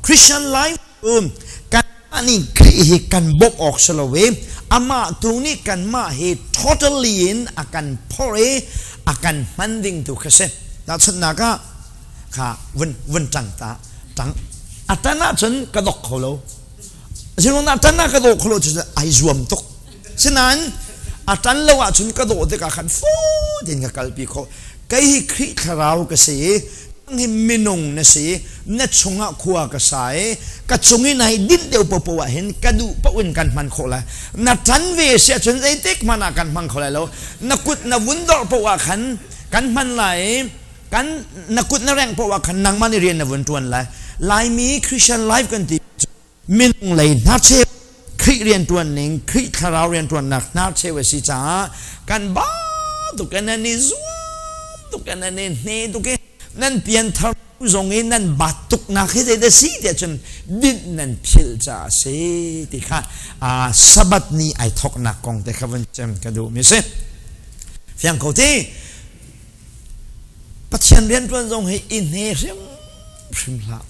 Christian life kan nih Khrih hi kan bawmh awk si lo i amah tu nih kanmah hi totally in a kan phorh i a kan hman ding tu kha si. Tahchunhnak ah kha vun vun ṭang ta ṭang a ṭan ahcun ka dok kho lo. Asinain a ṭan ah ka dawh kho lo cu ai zuam tuk. Sinain a ṭan lo ahcun ka dawh tikah khan fu tein ka kalpi khawh. Kei hi Khrih thlarau ka si i nang hi minung na si i na chungah khua ka sa i ka cung i nai dinh deuh paohpaoh ah hin ka duh paoh in kan hman khawh lai. Na ṭan ve si ahcun zeitik hmanh ah kan hmang kho lai lo. Na kut na vun dorh paoh ah khan kan hman lai i kan na kut na rengh paoh ah khan nangmah nih rian na vun ṭuan lai. Laimi Christian life kan ti minung lei hnarcheu Khrih rianṭuan ning Khrih thlarau rianṭuannak hnarcheu a si caah kan ba tuk in nan i zuam tuk in nan i hne tuk i nan pianthar zong i nan bat tuknak hi zeidah si tiah cun dinh nan philh caah a si ti kha Sabbath ni ai thawknak kong te kha vun cem ka duhmi si. Fiang ko ti Pathian rianṭuan zong hi i hne hrimhrim hlah.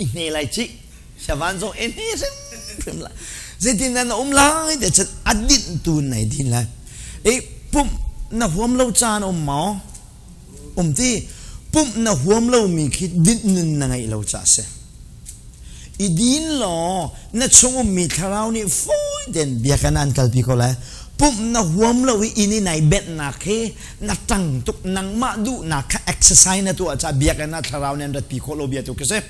I hne lai cih siavan zong i hne hrimhrim lai zeitin dah na um lai ti cun a dinh tu nai din lai i pumh na huam lo caan um maw um ti pumh na huam lomi khi dinh nun na ngeih lo ca si i din law na chung ummi thlarau nih fawi tein biakinn an kalpi ko lai pumh na huam lo i inn i nai benhnak hi na ṭang tuk nangmah duhnak kha exercise na tuah caah biakinn ah thlarau nih an ratpi khawh lo bia tu khi si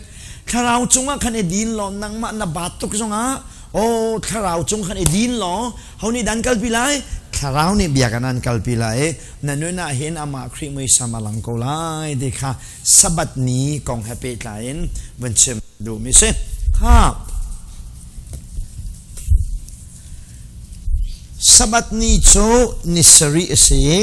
thlarau cungah khan i din law nangmah na baat tuk zongah oh thlarau cung khan i din law ho nih dan kalpi lai thlarau nih biakinn an kalpi lai i na nun ah hin amah Khrih muisam a lang ko lai ti kha Sabbath ni kong he pehtlai in vun chim duhmi si kha Sabbath ni cu ni sarih a si i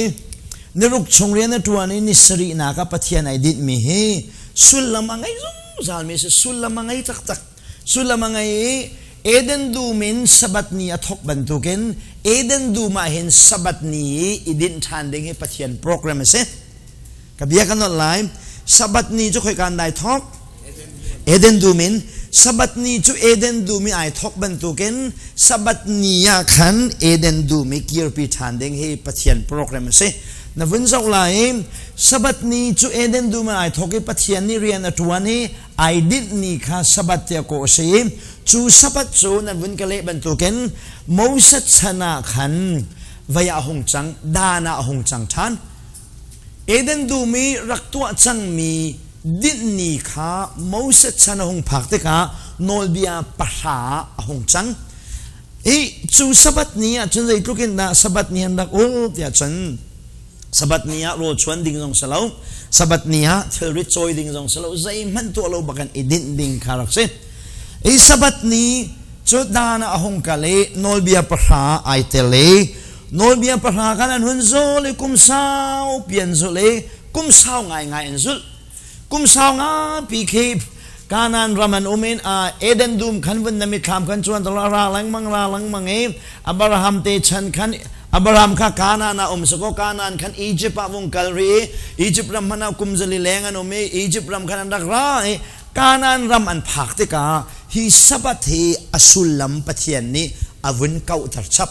niruk chung rian a ṭuan i ni sarihnak ah Pathian ai dinhmi hi sullam a ngei zungzalmi a si. Sullam a ngei taktak. Sullam a ngei i Eden dum in Sabbath ni a thawk bantukin Eden dum ah hin Sabbath ni i i dinh ṭhan ding hi Pathian program a si. Ka bia ka nolh lai. Sabbath ni cu khoika in dai thawk? Eden dum in. Sabbath ni cu Eden dum i ai thawk bantukin Sabbath ni ah khan Eden dum i kirpi ṭhan ding hi Pathian program a si. Na vun zoh lai i Sabbath ni cu Eden dum in ai thawk i Pathian nih rian a ṭuan i ai dinh ni kha Sabbath tiah kawh a si i cu Sabbath cu nan vun ka leh bantukin Moses chan ah khan vei ah a hung cang, dan ah a hung cang ṭhan. Eden dum i rak tuah cangmi dinh ni kha Moses chan a hung phak tikah nawlbia pahra ah a hung cang. I cu Sabbath ni ah cun zeitluk in dah Sabbath ni an rak ul tiah cun Sabbath ni ah rawl chuan ding zong si lo, Sabbath ni ah thilrit cawi ding zong si lo, zeihmanh tuah lo bakin i dinh ding kha rak si. I Sabbath ni cu dan ah a hung kal i nawlbia pahra ai tel i Nawlbia pahra khan an hun zul i kum saupi an zulh i kum sau ngaingai an zulh. Kum sau ngapi khi Kanaan ram an um in Eden dum khan vun na mitthlam khan cuan ra lengmang ra lengmang i Abraham te chan khan Abraham kha Kanaan ah um sakaw Kanaan khan Egypt ah vung kal ri i Egypt ram hmanh ah kum zali leng an um i Egypt ram khan an rak ra i Kanaan ram an phak tikah hi Sabbath hi a sullam Pathian nih a vun kauhter chap.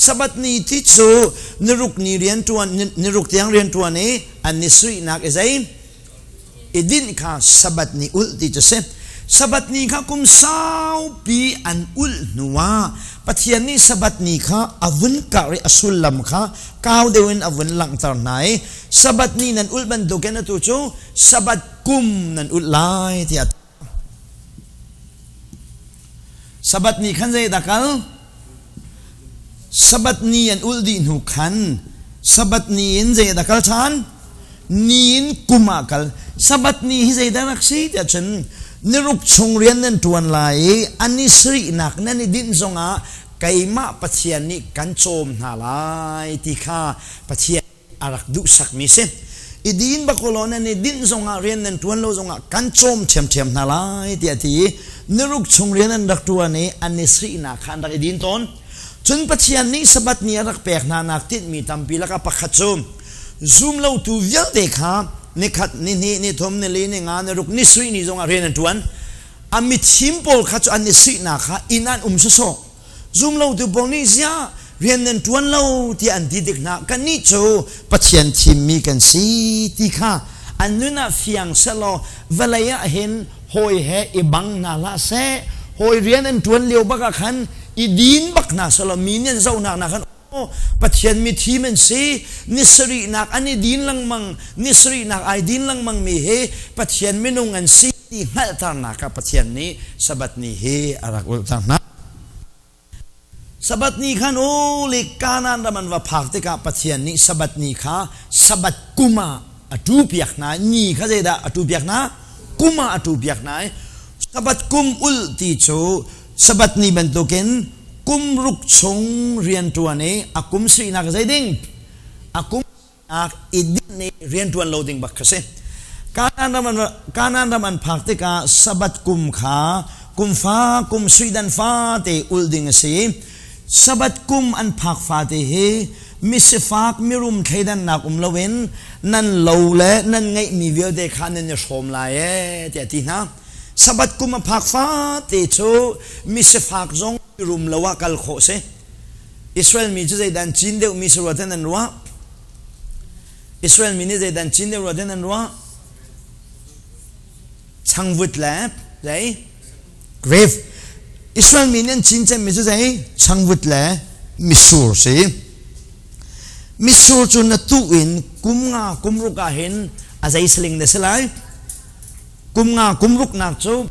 Sabbath ni ti cu niruk ni rianṭuan niruk tiang rianṭuan i an ni sarihnak i zei i dinh kha Sabbath ni ulh ti cu si. Sabbath ni kha kum saupi an ulh hnuah Pathian nih Sabbath ni kha a vun karh i a sullam kha kau deuh in a vun langhter hna i Sabbath ni nan ulh bantukin atu cu Sabbath kum nan ulh lai tiah Sabbath ni khan zeidah kal? Sabbath ni an ulh dih hnu khan Sabbath ni in zeidah kal ṭhan? Ni in kum ah kal. Sabbath ni hi zeidah rak si tiah cun niruk chung rian nan ṭuan lai i an i sarihnak nan i dinh zongah keimah Pathian nih kan cawm hna lai ti kha Pathian a rak duhsakmi si. I din bak law nan i dinh zongah rian nan ṭuan lo zongah kan cawm ṭhiamṭhiam hna lai tiah a ti i niruk chung rian an rak ṭuan i an i srihnak kha an rak i din tawn. Cun Pathian nih Sabbath ni a rak pek hna nak tinhmi tampi lakah pakhat cu zumlotu vialte kha Ni khat, ni hnih, ni thum, ni li, ni nga, ni ruk, ni sarih ni zongah rian an ṭuan. A mithim pawl kha cu an i sihnak kha inn an um sawsawh. Zumlotu pawl nih ziah rian nan ṭuan lo tiah an ti tik hna kannih cu Pathian thimmi kan si ti kha an nun ah fiang sehlaw vawlei ah hin hawi he i bang hna hlah seh. Hawi rian an ṭuan lio bak ah khan i din bak hna sehlaw mi nih an zohnak hna khan Pathian mithim an si. Ni sarihnak an i din lengmang. Ni sarihnak ai din lengmang mi hi Pathian minung an si ti hngalhternak ah Pathian nih Sabbath ni hi a rak ulhter hna. Sabbath ni khan u le Kanaan ram an va phak tikah Pathian nih Sabbath ni kha Sabbath kum ah a tu piak hna. Ni kha zeidah a tu piak hna? Kum ah a tu piak hna i Sabbath kum ulh ti cu Sabbath ni bantukin kum ruk chung rianṭuan i a kum sarihnak zei ding a kum nak i dinh i rianṭuan lo ding bak kha si. Kanaan ram an phak tikah Sabbath kum kha kum fa kum suidan fate ulh ding a si. Sabbath kum an phak fate hi misifak mirum thleidannak um loin nan lo le nan ngeihmi vialte kha nan i hrawm lai ee tiah a ti hna. Sabbath kum a phak fate cu misifak zong rum lo ah kal khawh si. Israel mi cu zeidan cin deuh mi si rua ten an ruah? Israel mi nih zeidan cin deuh rua ten an ruah? Changvut le zei? Grave. Israel mi nih an cin cem mi cu zei? Changvut le mitsur si. Mitsur cu na tuh in kum nga kum ruk ah hin a zei saling na si lai? Kum nga kum ruknak cu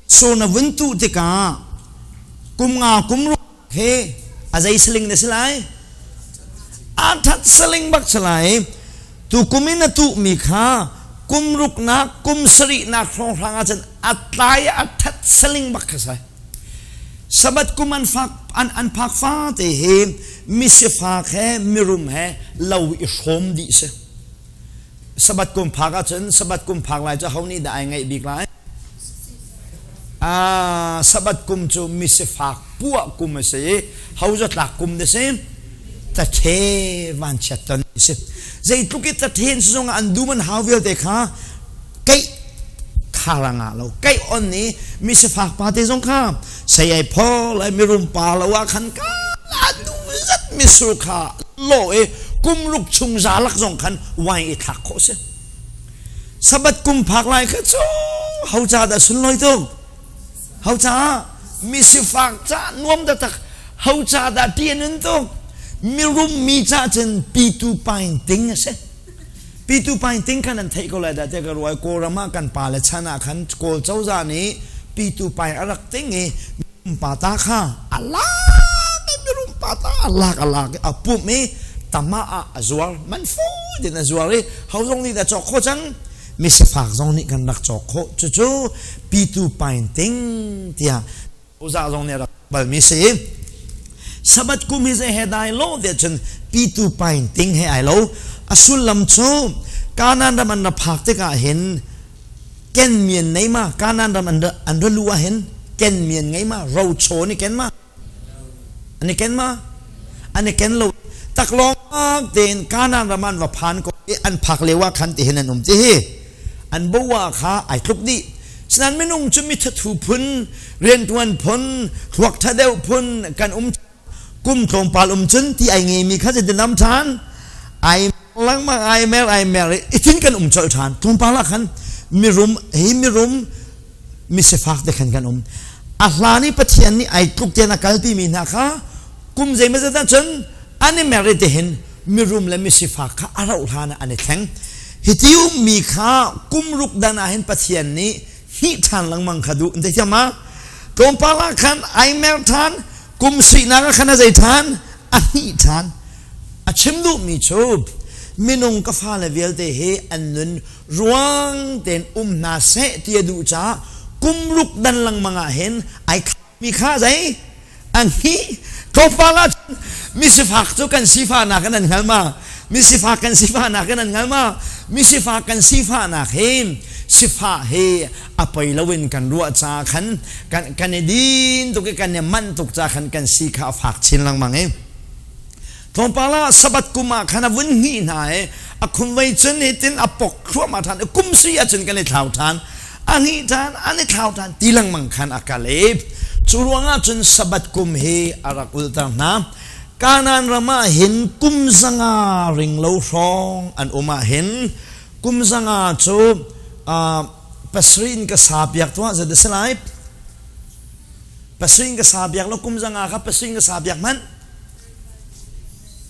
so na vun tuh tikah kum nga kum ruk he a zei saling na si lai? A that saling bak si lai. Tu kum in a tuhmi kha kum ruknak kum sarihnak hrawnghrang ahcun a tlai a that saling bak kha sai. Sabbath kum an fak an an phak fate hi misifak he mirum he lo i hrawm dih si. Sabbath kum phak ahcun Sabbath kum phak lai cu ho nih dah ai ngaih bik lai? Ah, Sabbath kum cu misifak puah kum a si i ho zatlak kum na si? Tathe vanchiat ton a si. Zeitluk i tathen si zongah an dum an hau vialte kha keih kharang ah lo keih on i misifak pa te zong kha sei ai phaw lai mirum pa lo ah khan ka du zat misur kha lo i kum ruk chung za lak zong khan wine i thlak khawh si. Sabbath kum phak lai kha cu ho ca dah sunlawi tuk? Ho ca? Mi sifak ca nuam da tak ho ca dah ti an tuk? Mirum mi ca cun pitu pain ting a si. Pitu pain ting khan an theih ko lai dah tiah ka ruai. Kawlram ah kan pale chan ah khan Kawl cozah nih pitu pain a rak ting i pa ta kha a lak i mirum pa ta a lak a lak i a pumh i tama ah a zuar man fu din a zuar i ho zong nih dah cawk khawh cang mi sifak zong nih kan rak cawk khawh cucu pitu pain ting tiah cozah zong nih a rak bal mi si. Sabbath kum hi zei he dai lo tiah cun pitu pain ting he ai lo. A sullam cu Kanaan ram an ra phak tikah hin ken mian nei ma Kanaan ram an ra lu ah hin ken mian ngei ma rochaw ni ken ma an i ken ma an i ken lo taklawng tein Kanaan ram an va phan ko i an phak lio ah khan ti hin an um ti hi an boa kha ai tluk dih. Sinan minung cu mi thathu phun riantuan phun thluak tha deuh phun kan um. Kum tlawmpal um cun ti ai ngeimi kha zeitin am ṭhan ai lengmang ai mer ai mer i thin kan um colh ṭhan. Tlawmpal ah khan mirum hi mirum misifak te khan kan um. A hlan i Pathian nih ai tluk tian a kalpi mi hna kha kum zeimazat ah cun an i mer i te hin mirum le misifak kha a rauh hlan ah an i thleng. Hiti ummi kha kum ruk dan ah hin Pathian nih hnih ṭhan lengmang kha duh an thiam ma. Tlawmpal ah khan ai mer ṭhan, kum suihnak ah khan a zei ṭhan, a hnih ṭhan. A chim duhmi cu minung ka fale vialte hi an nun ruang tein um hna seh ti a duh caah kum ruk dan lengmang ah hin ai mi kha zei an hi tlawmpal ah misifak cu kan sifahnak in an hngal ma? Misifak kan sifahnak in an hngal ma? Misifak kan sifahnak hi sifah hi a poi loin kan ruah ca khan kan kan i din tuk i kan i manh tuk ca khan kan si kha a fak chin lengmang i. Tlawmpal ah Sabbath kum ah khan a vun hnih hna i a khumvei cun hitin a pok thluahmah ṭhan i kum sui ahcun kan i thlau ṭhan. A hnih ṭhan, an i thlau ṭhan ti lengmang khan a kal i cu ruangah cun Sabbath kum hi a rak ulhter hna. Kanaan ram ah hin kum 500 ring lo hrawng an um ah hin kum 500 cu pasarih in ka sa piak tuah zat a si lai. Pasarih in ka sa piak lo kum 500 kha pasarih in ka sa piak hmanh.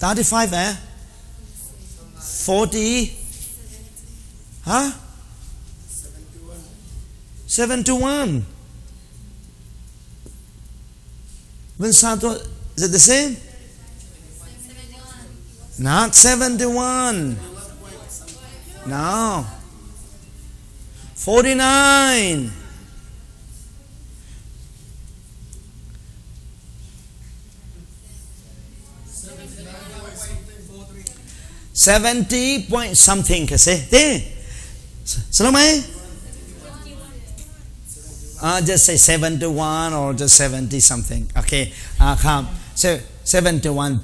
35 eh? 40 huh? 71 Vinsanto, is it the same? Not 71. No. 49. 70 point something ka si te Salamai just say 71 or just 70 something okay kha 71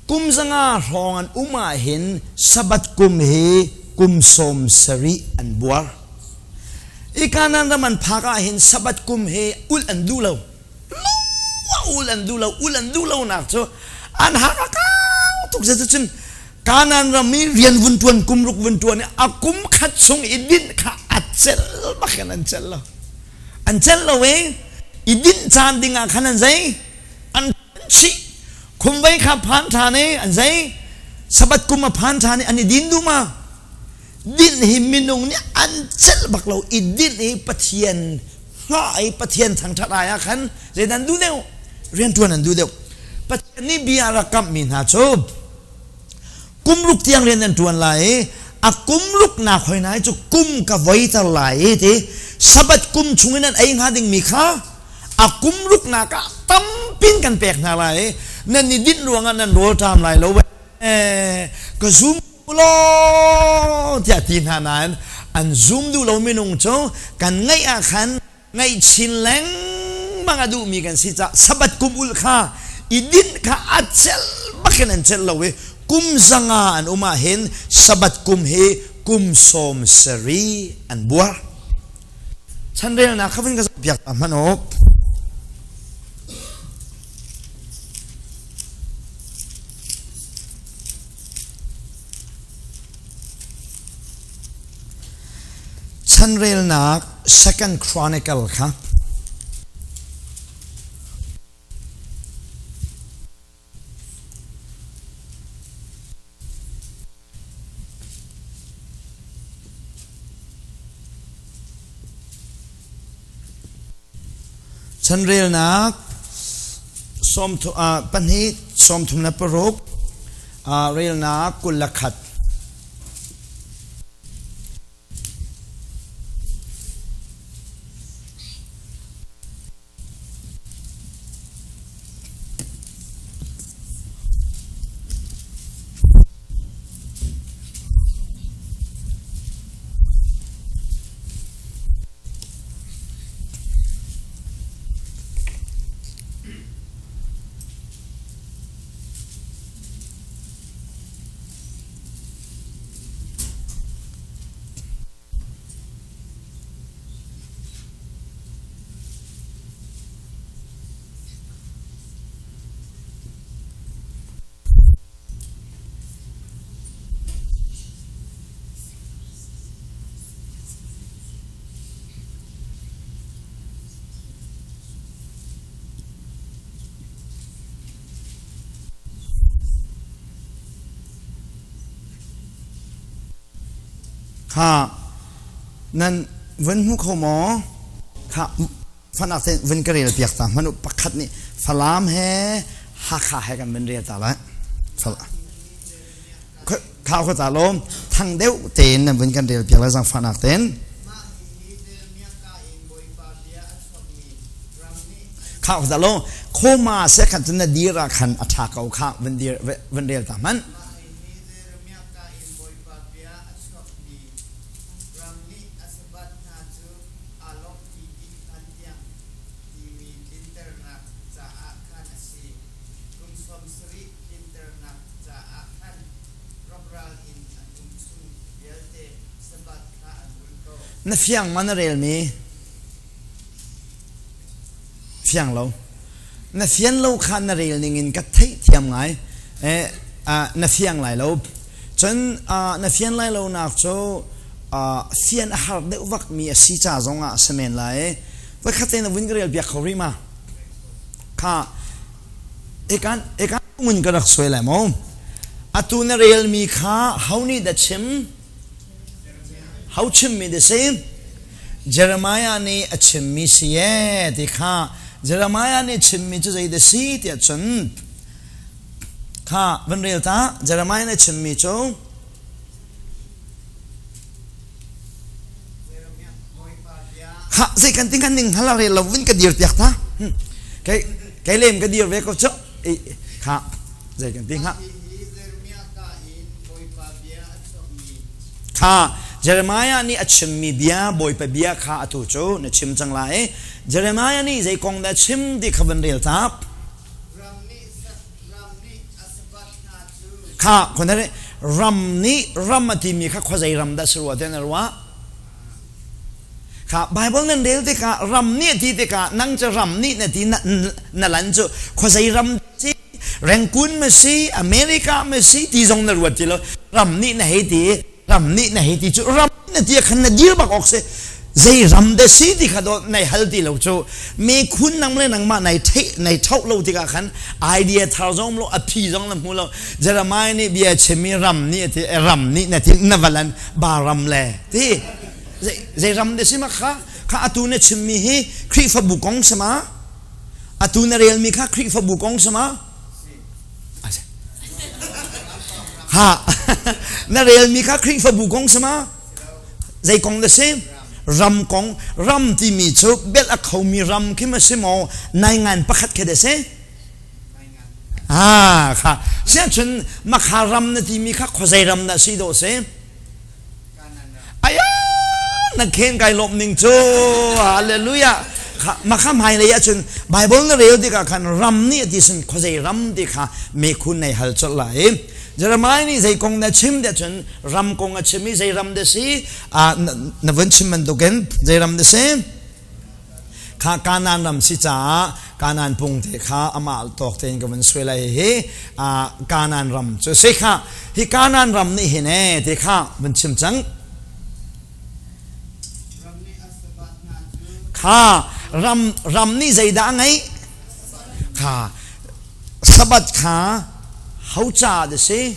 kum 500 hrawng an um ah hin Sabbath kum hi kum 70 an buar i Kanan ram an phak ah hin Sabbath kum hi ulh an duh lo ul an duh lo ul an duh lonak cu an hak a kau tuk cun Kanan ram i rian vun tuan kum ruk vun tuan i a kum khat chung i dinh kha a cel bak in an cel lo an cel lo e i dinh caan ding ah khan an zei an chih khumvei kha phan ṭhan i an zei Sabbath kum a phan ṭhan i an i din duh ma dinh hi minung nih an celh bak lo i dinh i Pathian hngah i Pathian thangṭhat ai ah khan zeidah an duh deuh rianṭuan an duh deuh Pathian nih bia a rak kamhmi hna cu kum ruk tiang rian an ṭuan lai i a kum ruknak hoi hna cu kum ka voiter lai i ti Sabbath kum chungin an ei hnga dingmi kha a kum ruknak ah tampin kan pek hna lai i nan i dinh ruangah nan rawl ṭam lai lo ka zum law tiah ti hna nain an zum duh lo minung cu kan ngaih ah khan ngaih chin lengmang a duhmi kan si caah Sabbath kum ulh kha i dinh kha a celh bakin an celh lo i kum 500 an um ah hin Sabbath kum hi kum 70 an buar chanrelnak kha vun ka zohpiak ta hmanh u. Chanrelnak Second Chronicle kha Chanrelnak 2 36 relnak 21. Kha nan vun hmu kho maw? Kha fanak te vun ka rel piak ta hmanh u pakhat nih Falam he Hakha he kan vun rel ta lai. Kha kho ta lawm thang deuh tein nan vun kan rel piak lai zang fanak tein. Kha kho ta lo khoma se khan cun na dir ah khan a tha ko kha vun dir vun rel ta hmanh. Jeremiah ka in Bawipa bia a chuakmi ram nih a sabbath hna cu aa lawmhpi dih hlan tiang timi tlinternak caah khan a si. Kum 70 tlinternak. Na fiang ma na relmi? Fiang lo. Na fian lo kha na rel ningin ka theih thiam ngai. Eh, na fiang lai lo. Cun na fian lai lo nak cu fian a har deuh vak mi a si ca zong ah a si men lai. Voikhat te na vun ka rel piak kho rih ma? Kha ekan ekan ngun ka rak suai lai mo. Atu na rel mi kha ho nih dah chim? Ho chimmi dah si? Jeremiah nih a chimmi si ee ti kha Jeremiah nih chimmi cu zei dah si tiah cun kha van rel ta. Jeremiah nih chimmi cu Ha zei kan ting kan ning hala rel lo vun ka dir piak ta. Kei kei lem ka dir ve ko cu. Kha zei kan ti hnga? Kha Jeremiah nih a chimmi bia Bawipa bia kha atu cu na chim cang lai. Jeremiah nih zei kong dah chim ti kha van rel tap. Kha khon ram nih ram a timi kha khuazei ram dah si rua te na ruah? Kha Bible nan rel tikah ram nih ti tikah nang cu ram nih na ti na lan cu khuazei ram si Rangoon ma si America ma si ti zong na ruat ti lo. Ram nih na hei ti, ram nih na hei ti cu ram na ti khan na dir bak awk si. Zei ram de si ti kha do nai hal ti lo cu. Me khun nang le nangmah nai theih nai thauh lo tikah khan idea thar zong lo, a phi zong na hmu lo. Jeremiah nih bia chim i ram nih ti ram nih na ti na valan ba ram le ti zei ram de si ma kha kha atu na chimmi hi Khrihfabu kong sama atu na relmi kha Khrihfabu kong sama ha na relmi kha Khrihfabu kong sama zei kong na si? Ram kong. Ram timi cu bel a khomi ram khi ma si maw, nai ngan pakhat khi da si? Ah kha siangchun makha ram na timi kha khuazei ram na si do si? Aya na khen kai lawm ning cu, hallelujah. Makha hmai lei ahcun Bible na rel tikah khan ram nih ti sin khuazei ram ti kha mekhun nei hal colh lai. Jeremiah nih zei kong na chim de cun ram kong a chim i zei ram de si na vun chim bantukin zei ram de si kha Kanaan ram si caah Kanaan pung te kha amah tawk tein ka vun suai lai. Hi Kanaan ram cu si kha. Hi Kanaan ram nih hin e ti kha vun chim cang. Kha ram ram nih zeidah a ngeih? Kha Sabbath kha ho ca da si?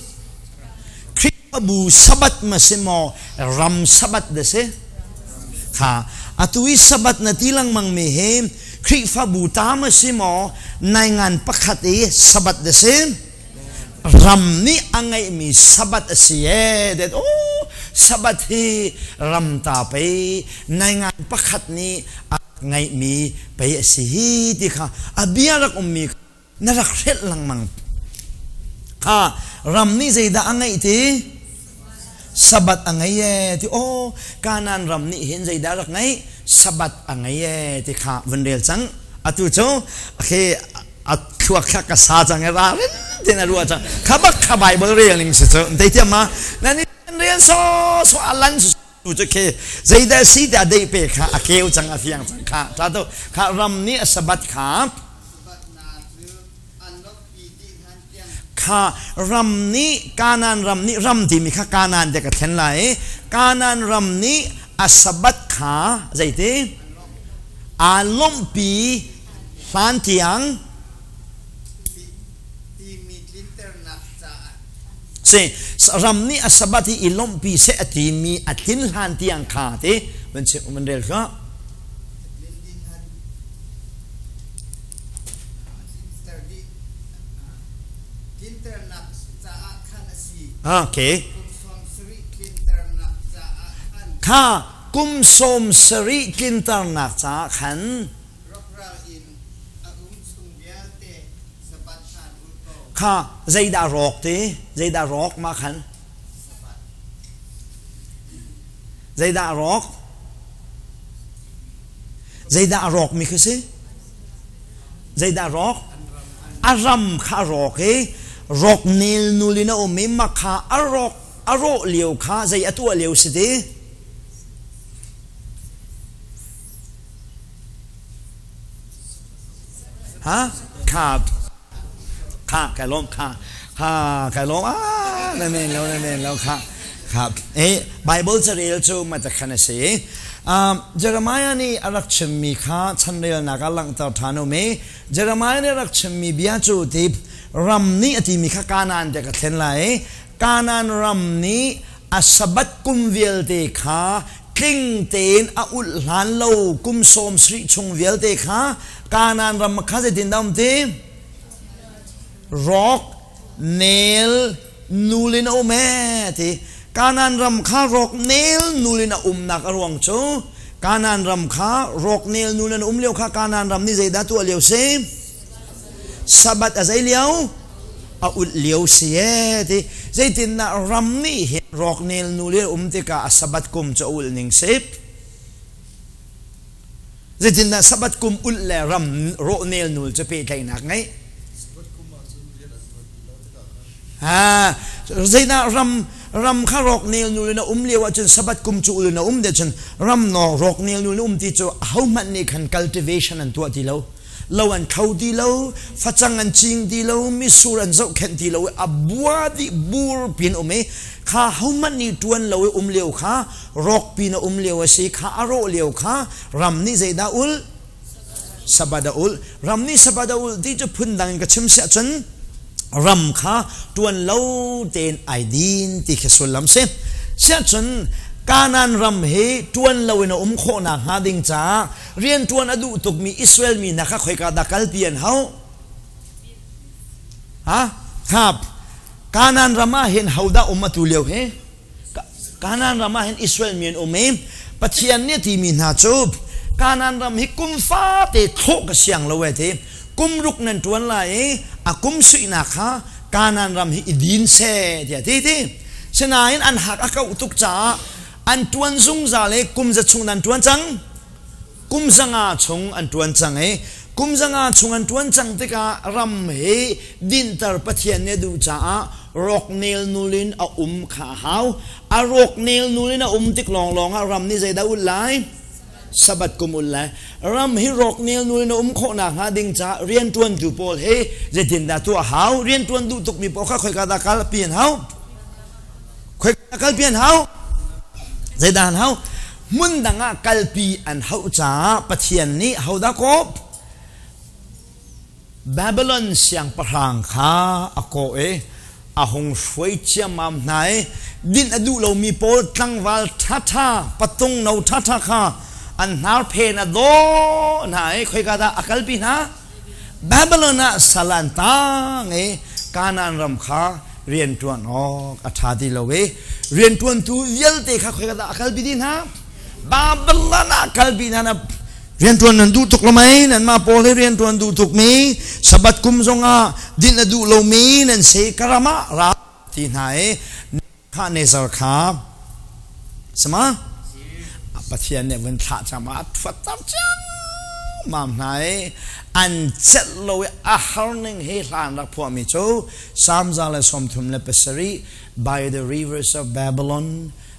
Khrihfabu Sabbath ma si maw, ram Sabbath da si? Kha atu i Sabbath na ti lengmang mi hi Khrihfabu ta ma si maw, nai ngan pakhat i Sabbath da si? Ram nih a ngeihmi Sabbath a si ee det. Oh, Sabbath hi ram ta pei nai ngan pakhat nih a ngeihmi pei a si hi ti kha a bia rak ummi na rak hrelh lengmang. Kha ram nih zeidah a ngeih ti? Sabbath a ngei ee ti. Oh, Kanaan ram nih hin zeidah rak ngeih? Sabbath a ngei ee ti kha vun rel cang. Atu cu khi a thluak kha ka sa cang e, ra rin tin a ruah cang. Kha bak kha Bible rel ning si cu dei tiam ma nan rel so so alan su cu khi zeidah si ti a dei pe kha a keu cang, a fiang cang. Kha ta to kha ram nih a Sabbath kha kha ram nih Kanaan ram nih, ram timi kha Kanaan te ka thlen lai, Kanaan ram nih a Sabbath kha zeiti aa lawmhpi hlan tiang si ram nih a Sabbath hi i lawmhpi seh a timi a tlin hlan tiang kha ti van chim van rel kha. Okay. Kha kum 70 tlinternak caah khan kha zeidah rawk ti? Zeidah rawk ma khan? Zeidah rawk? Zeidah a rawk mi khi si? Zeidah rawk? A ram kha a rawk i rawk nel nul in a um i makha a rawk a rawh lio kha zei a tuah lio si ti? Ha? Kha kha kai lawm kha kha kai lawm ah na men lo na men lo kha kha e Bible carel cu mata khan a si. Jeremiah nih a rak chimmi kha chanrelnak ah langhter ṭhan um i Jeremiah nih a rak chimmi bia cu ti ram nih a timi kha Kanaan te ka thlen lai i Kanaan ram nih a Sabbath kum vialte kha tling tein a ulh hlan lo kum 70 chung vialte kha Kanaan ram kha zeitindah um ti? Rock nel nul in a um ee ti. Kanaan ram kha rock nel nul in a umnak a ruang cu Kanaan ram kha rock nel nul in a um lio kha Kanaan ram nih zeidah tuah lio si? Sabbath a zei lio? A ulh lio si ee ti. Zeitindah ram nih hin rock nel nul in a um tikah a Sabbath kum cu a ulh ning si? Zeitindah Sabbath kum ulh le ram rawh nel nul cu pehtlaihnak ngeih? Ha, zeidah ram ram kha rawk nel nul in a um lio ahcun Sabbath kum cu ul in a um de cun ram no rawk nel nul in um ti cu ahohmanh nih khan cultivation an tuah ti lo. Lo an kho ti lo, facang an cing ti lo, misur an zohkhenh ti lo i a bua dih bur pin um i kha hohmanh nih ṭuan lo i um lio kha rawk pin a um lio a si kha a rawh lio kha ram nih zeidah ul Sabbath a ul. Ram nih Sabbath a ul ti cu phundang in ka chim siah cun ram kha ṭuan lo tein ai din ti khi sullam si. Siah cun Kanaan ram hi ṭuan lo in a um khawh nakhnga ding caah rianṭuan a duh tukmi Israel mi hna kha khoika dah kalpi an hau? Ha? Khap. Kanaan ram ah hin hodah um atu lio hi? Kanaan ram ah hin Israel mi an um i Pathian nih a timi hna cu Kanaan ram hi kum fate thlawh ka siang lo e ti. Kum ruk nan ṭuan lai i a kum suihnak kha Kanaan ram hi i din seh tiah ti ti. Sinain an hak a kauh tuk caah an ṭuan zungzal i kum za chung nan ṭuan cang. Kum 500 chung an ṭuan cang i kum 500 chung an ṭuan cang tikah ram hi dinhter Pathian nih a duh caah rawk nelnul in a um kha a hau. A rawk nelnul in a um tik lawnglawng ah ram nih zeidah ulh lai? Sabbath kum ulh lai. Ram hi rawk nelnul in a um khawh nakhnga ding caah rianṭuantu pawl hi zeitindah tuah a hau? Rianṭuan duh tukmi pawl kha khoika dah kalpi an hau? Khoika kalpi an hau? Zeidah an hau? Hmun dang ah kalpi an hauh caah Pathian nih hodah kawp? Babylon siangpahrang kha a kawh i a hung hruai ciammam hna i dinh a duh lomi pawl tlangval ṭhaṭha patung no ṭhaṭha kha an hnar phen a dawh hna i khoika dah a kalpi hna? Babylon ah sal an tang i Kanaan ram kha rianṭuan awk a ṭha ti lo i rianṭuantu vialte kha khoika dah a kalpi dih hna? Babylon ah kalpi hna na rianṭuan nan duh tuk lo mei nanmah pawl hi rianṭuan duh tuk mi Sabbath kum zongah dinh a duh lomi nan si ka ram ah ra ti hna i Nebuchadnezzar kha sama Pathian nih vun thlah cang a thuat tam ciammam hna i an celh lo i a har ning hi hlan rak phuahmi cu Psalm 137 by the rivers of Babylon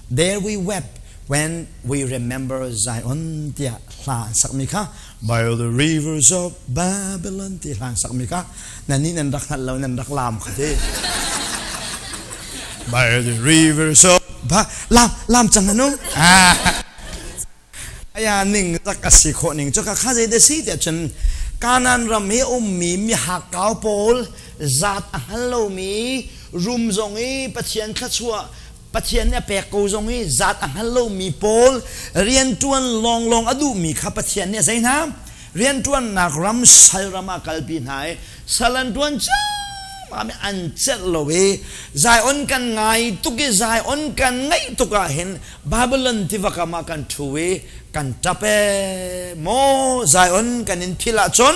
there we wept when we remember Zion tiah hla an sakmi kha by the rivers of Babylon ti hla an sakmi kha nan nih nan rak hngalh lo nan rak laam kha ti by the rivers of ba lam lam cang anu aya ning rak a si khawh ning cu ka kha zei da si tiah cun Kanaan ram i ummi mihakkau pawl zat a hngal lomi rum zong i Pathian thluachuah Pathian nih a pek ko zong i zat a hngal lomi pawl rianṭuan lawnglawng a duhmi kha Pathian nih a zei hna rianṭuannak ram sal ram ah kalpi hna i sal an ṭuan ciammam i an celh lo i Zion kan ngai tuk i Zion kan ngaih tuk ah hin Babylon tiva kam ah kan ṭhu i kan ṭap ee maw Zion kan in philh ahcun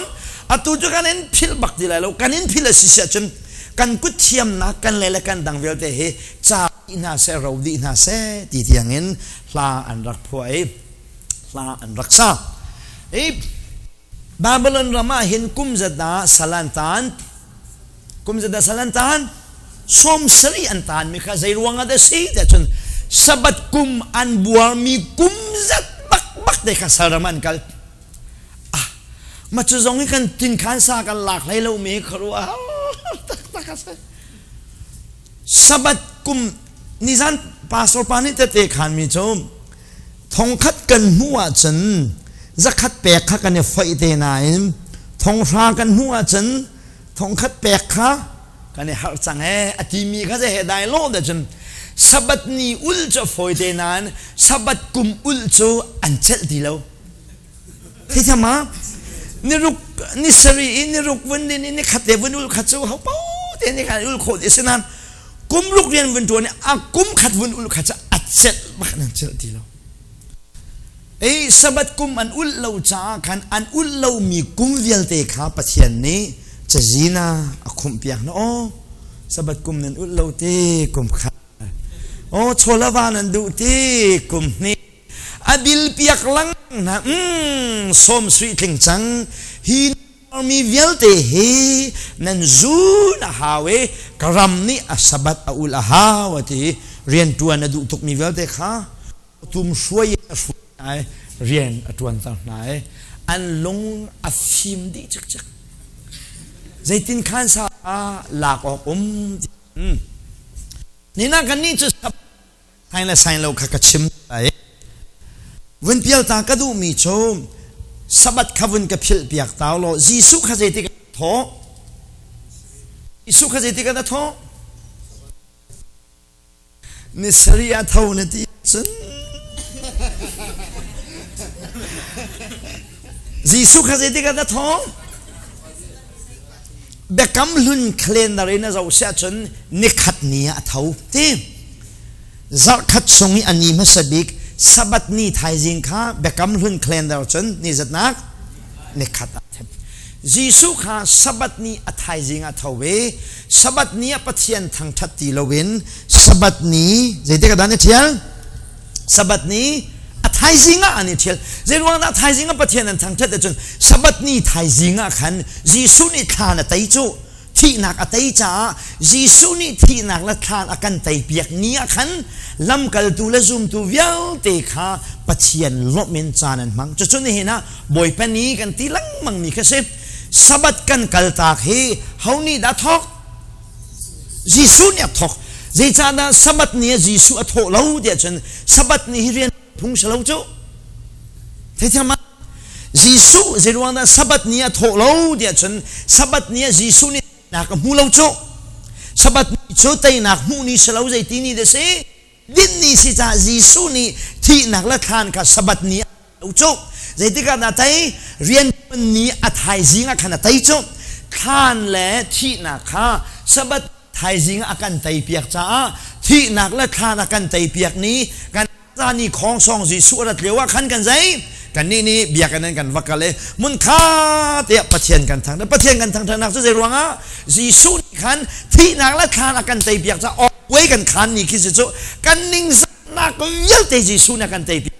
atu cu kan in philh bak ti lai lo kan in philh a si si ahcun kan kut thiamnak kan le le kan dang vialte hi ca hna seh ro dih hna seh ti tiangin hla an rak phuah i hla an rak sa i Babylon ram ah hin kum zat dah sal an taan kum zat dah sal an taan 70 an taan mi kha zei ruang ah dah si tiah cun Sabbath kum an buar mi kum zat bak bak te kha sal ram an kal. Ah. Ma cu zong hi kan tinkhan sa kan lak hlei lo mi khuaruah taktak a si. Sabbath kum nizan pastor pa nih tete khan mi cu thongkhat kan hmuh ahcun zakhat pek kha kan i foih te nain thonghra kan hmuh ahcun thongkhat pek kha kan i harh cang ee a timi kha zei he dai lo da cun Sabbath ni ul cu a fawi te nain Sabbath kum ul cu an celh ti lo. Theithiam ma? Niruk ni sarih i niruk vun din i nikhat te vun ul khat cu ho po te ni khan ul khawh ti si nain kum ruk rian vun tuan i a kum khat vun ul khat cu a celh bak nan celh ti lo. Ei Sabbath kum an ulh lo caah khan an ulh lomi kum vialte kha Pathian nih cazin ah a khumhpiak na aw Sabbath kum nan ulh lo ti kum khat aw chawla va nan duh ti kum hnih a bil piak lang na sawm sui tling cang hi mi vialte hi nan zun a hau i ka ram nih a Sabbath a ul a hau a ti rian tuan a duh tuk mi vialte kha tum hruai a hruai hna i rian a ṭuanter hna i an lung a fim dih cikcek. Zeitin khan sa lak awk um. Nina kan nih cu sain le sain lo kha ka chim lai. Vun pial ta ka duhmi cu Sabbath kha vun ka philh piak tau law Jesuh kha zeitik a thawh? Jesuh kha zeitik a thawh? Ni sarih ah tho na ti cun Jesuh kha zeitik ah dah thawng? Biakam hlun calendar in a zoh siah cun nikhat ni ah a tho ti. Zarhkhat chung i a ni hmasa bik Sabbath ni thaizing kha Biakam hlun calendar cun ni zatnak nikhat ah Jesuh kha Sabbath ni a thaizing ah tho i Sabbath ni ah Pathian thangṭhat ti loin Sabbath ni zeitik ah dah an i ṭhial? Sabbath ni a thaizing ah an i ṭhial. Zeiruang dah thaizing ah Pathian an thangṭhat ahcun Sabbath ni thaizing ah khan Jesuh nih thlan a tei cu thihnak a tei caah Jesuh nih thihnak le thlan a kan teipiak ni ah khan lamkaltu le zumtu vialte kha Pathian lawmh in caan an hmang. Cucu nihin ah Bawipa ni kan ti lengmang mi kha si. Sabbath kan kaltak hi ho nih dah thawk? Jesuh nih a thawk. Zeicahdah Sabbath ni ah Jesuh a thawh lo tiah cun Sabbath ni hi rian phung si lo cu. Theithiam ah Jesuh zeiruang dah Sabbath ni ah thawh lo tiah cun Sabbath ni ah Jesuh nih teinak a hmu lo cu. Sabbath ni cu teinak hmuh ni si lo zeiti ni dah si? Din ni si caah Jesuh nih thihnak le thlan kha Sabbath ni ah lo cu. Zeitikah dah tei? Rian ni a thaizing ah khan a tei cu. Thlan le thihnak kha Sabbath thaizing ah a kan teipiak caah thihnak le thlan a kan teipiak ni kan ni khong song Jesuh a rat lio ah khan kan zei kannih nih biakinn in kan va kal i mun kha tiah Pathian kan thangṭhat Pathian kan thangṭhatnak cu zei ruangah Jesuh nih khan thihnak le thlan a kan teipiak caah awk kan khan ni khi si cu kan ningzahnak vialte Jesuh nih a kan teipiak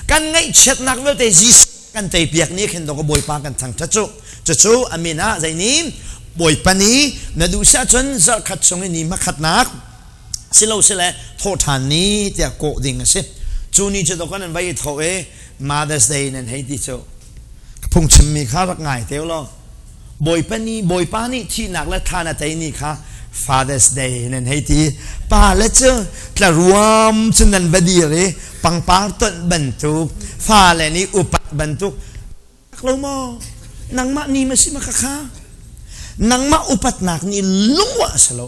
kan ngaihchiatnak vialte Jesuh kan teipiak ni khin dong Bawipa kan thangṭhat cu cucu amin ah zei ni Bawipa ni na duh siah cun zarhkhat chung i ni hmakhatnak silo sile thawhṭhan ni tiah kawh ding a si cu ni cu dokan an vai i thawh i Mother's Day nan hei ti cu phungchimmi kha rak ngai te law Bawipa ni Bawipa nih thihnak le thlan a tei ni kha Father's Day nan hei ti pa le cu tlaruam cu nan va dir i pangpar tonh bantuk fale nih upat bantuk lo maw nangmah ni ma si ma kha kha nangmah upatnak nih lungwa a si lo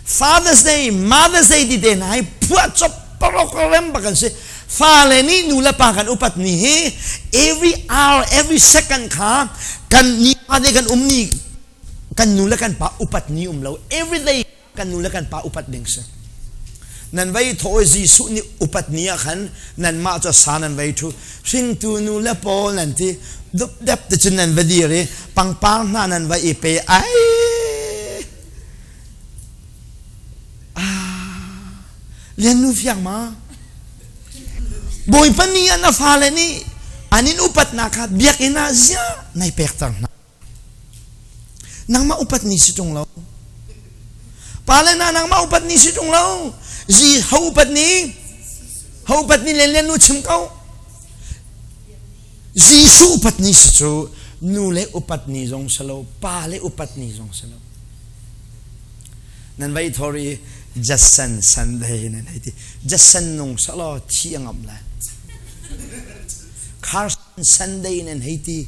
Father's Day Mother's Day ti te hna hi phuah cop parok rem bak an si fale nih nu le pa kan upat ni hi every hour every second kha kan ni pa te kan um ni kan nu le kan pa upat ni um lo every day kan nu le kan pa upat ding si nan vei thaw Jesuh nih upat ni ah khan nanmah cu sa nan vei thu hringtu nu le pawl nan ti dupdep te cun nan va dir i pangpar hna nan va i pe ai ah lian nu fiang ma Bawipa ni ah na fale nih an in upatnak kha biakinn ah ziah nai pekter hna Nangmah upat ni si ṭung lo. Pale na nangmah upat ni si ṭung lo. Zi ho upat ni? Ho upat ni len len nu chim ko. Jesuh upat ni si cu Nu le upat ni zong si lo, pa le upat ni zong si lo. Nan vai thor i Jason Sunday nan hei ti. Jason nung selaw thi a ngam lai. Carson Sunday nan hei ti.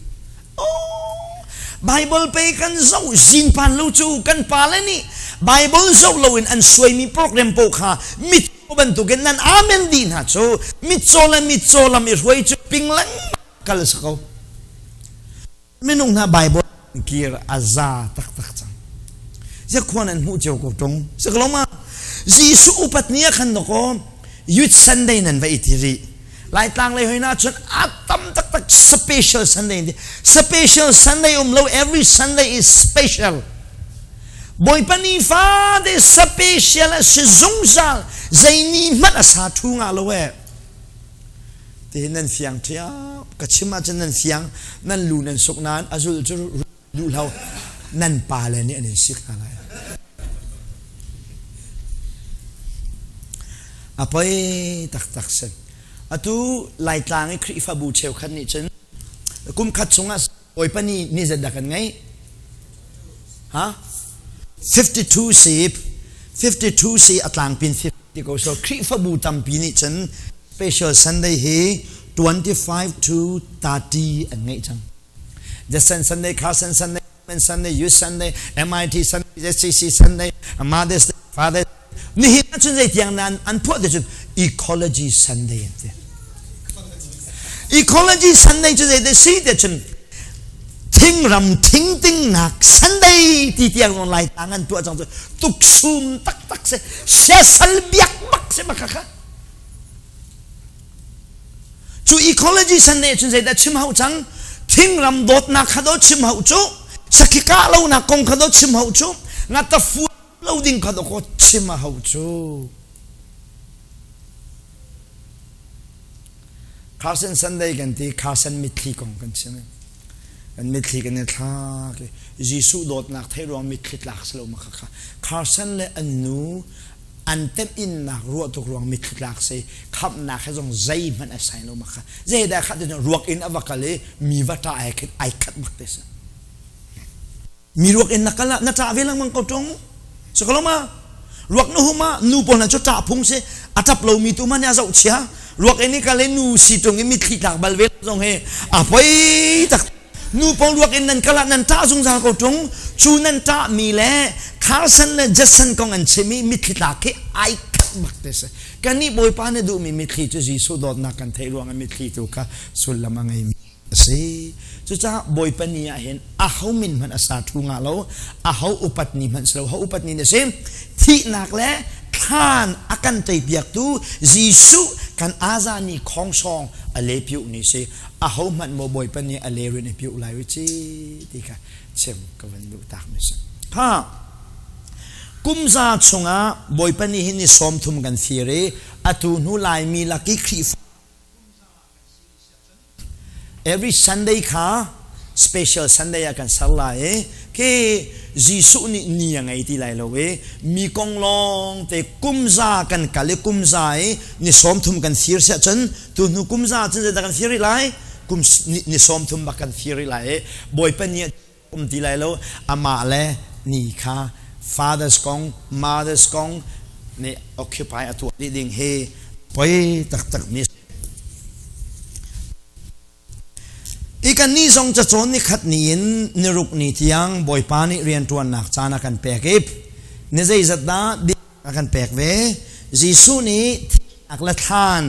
Oh, Bible pe kan zoh zin pan lo cu kan pa le nih Bible zoh loin an suaimi program po kha mit bantukin nan amen dih hna cu mitcaw le mitcaw lam i hruai cu ping lengmang kal si ko. Minung hna Bible kir a za taktak cang. Ziakhua nan hmuh cio ko ṭung. Sikloma Jesuh upat ni ah khan dakaw Youth Sunday nan va i ti rih. Laitlang lei hoi na cun a tam taktak special Sunday. Special Sunday um lo every Sunday is special. Bawipa ni fate special a si zungzal zei ni hmanh a sa ṭhu nga lo eh. Tihin nan fiang ṭhiam. Ka chim ahcun nan fiang, nan lu nan suk nain a zul cu duh hlo nan pale nih an in sik hna lai. A poi taktak si. Atu Laitlang i Khrihfabu cheukhat nih cun kum khat chungah Bawipa ni ni zat dah kan ngeih? Ha? 52 si 52 si a tlangpin 50 ko so Khrihfabu tampi nih cun special Sunday hi 25 to 30 an ngeih cang. Jason Sunday, Carson Sunday, Sunday, Youth Sunday, MIT Sunday, ZCC Sunday, Mother's Day, Father's Nihin ah cun zeitiang nan an phuah te cun Ecology Sunday an ti. Ecology Sunday cu zeite si te cun thingram thingting nak Sunday ti tiang zong lai tang an tuah cang cu tuksum taktak si siasal biak bak si bak kha cu ecology Sunday cun zeidah chim hau cang thingram dawtnak kha do chim hau cu sakhi kah lo nak kong kha do chim hau cu nga ta fu lo ding kha dawkaw chim a hau cu. Carson Sunday kan ti Carson mitthli kong kan chim kan mitthli kan i thlak i Jesuh dawtnak thei ruang mitthli tlak si lo ma kha kha Carson le an nu an temh innak ruah tuk ruang mitthli tlak si khamnak he zong zeihmanh a sai lo ma kha zeidah kha ti ruak in a va kal i mi va ṭah ai khin ai khat bak te si Mi ruak in na kal ah na ṭah ve lengmang ko ṭung. Sakaloma ruak na hum ah nu pawl hna cu ṭah phung si a ṭap lomi tu man a zoh chia. Ruak in i kal i nu si ṭung i mitthli tlak bal ve zong hi a poi tak. Nu pawl ruak in nan kal ah nan ṭah zungzal ko ṭung. Cu nan ṭah mi le Carson le Jason kong an chim i mitthli tlak hi ai khat bak te si. Kannih Bawipa na duhmi mitthli cu Jesuh dawtnak kan theih ruang ah mitthli tu kha sullam a ngeimi a si. Cucaah Bawipa ni ah hin aho min hmanh a sa ṭhu nga lo, aho upat ni hmanh si lo, ho upat ni na si. Thihnak le thlan a kan teipiaktu Jesuh kan aza ni khongsawng a le piuh ni si. Aho hmanh maw Bawipa ni a le rin a piuh lai ci ti kha chim ka van duh tak mi si. Ha kumza chungah Bawipa ni hin ni 30 kan fir i atu hnu Laimi laki Khrihfa Every Sunday kha special Sunday ah kan ser lai i ke Jesuh nih ni a ngei ti lai lo i mi kong lawng te kumza kan kal i kumza i ni 30 kan fir siah cun tu hnu kumza cun zeidah kan fir rih lai kum ni 30 bak kan fir rih lai i Bawipa ni um ti lai lo amah le ni kha father's kong mother's kong nih occupy a tuah dih ding hi poi taktak mi I kan nih zong cacawn ni khat ni in ni ruk ni tiang Bawipa nih rianṭuannak caan a kan pek i ni zeizat dah a kan pek ve. Jesuh nih thihnak le thlan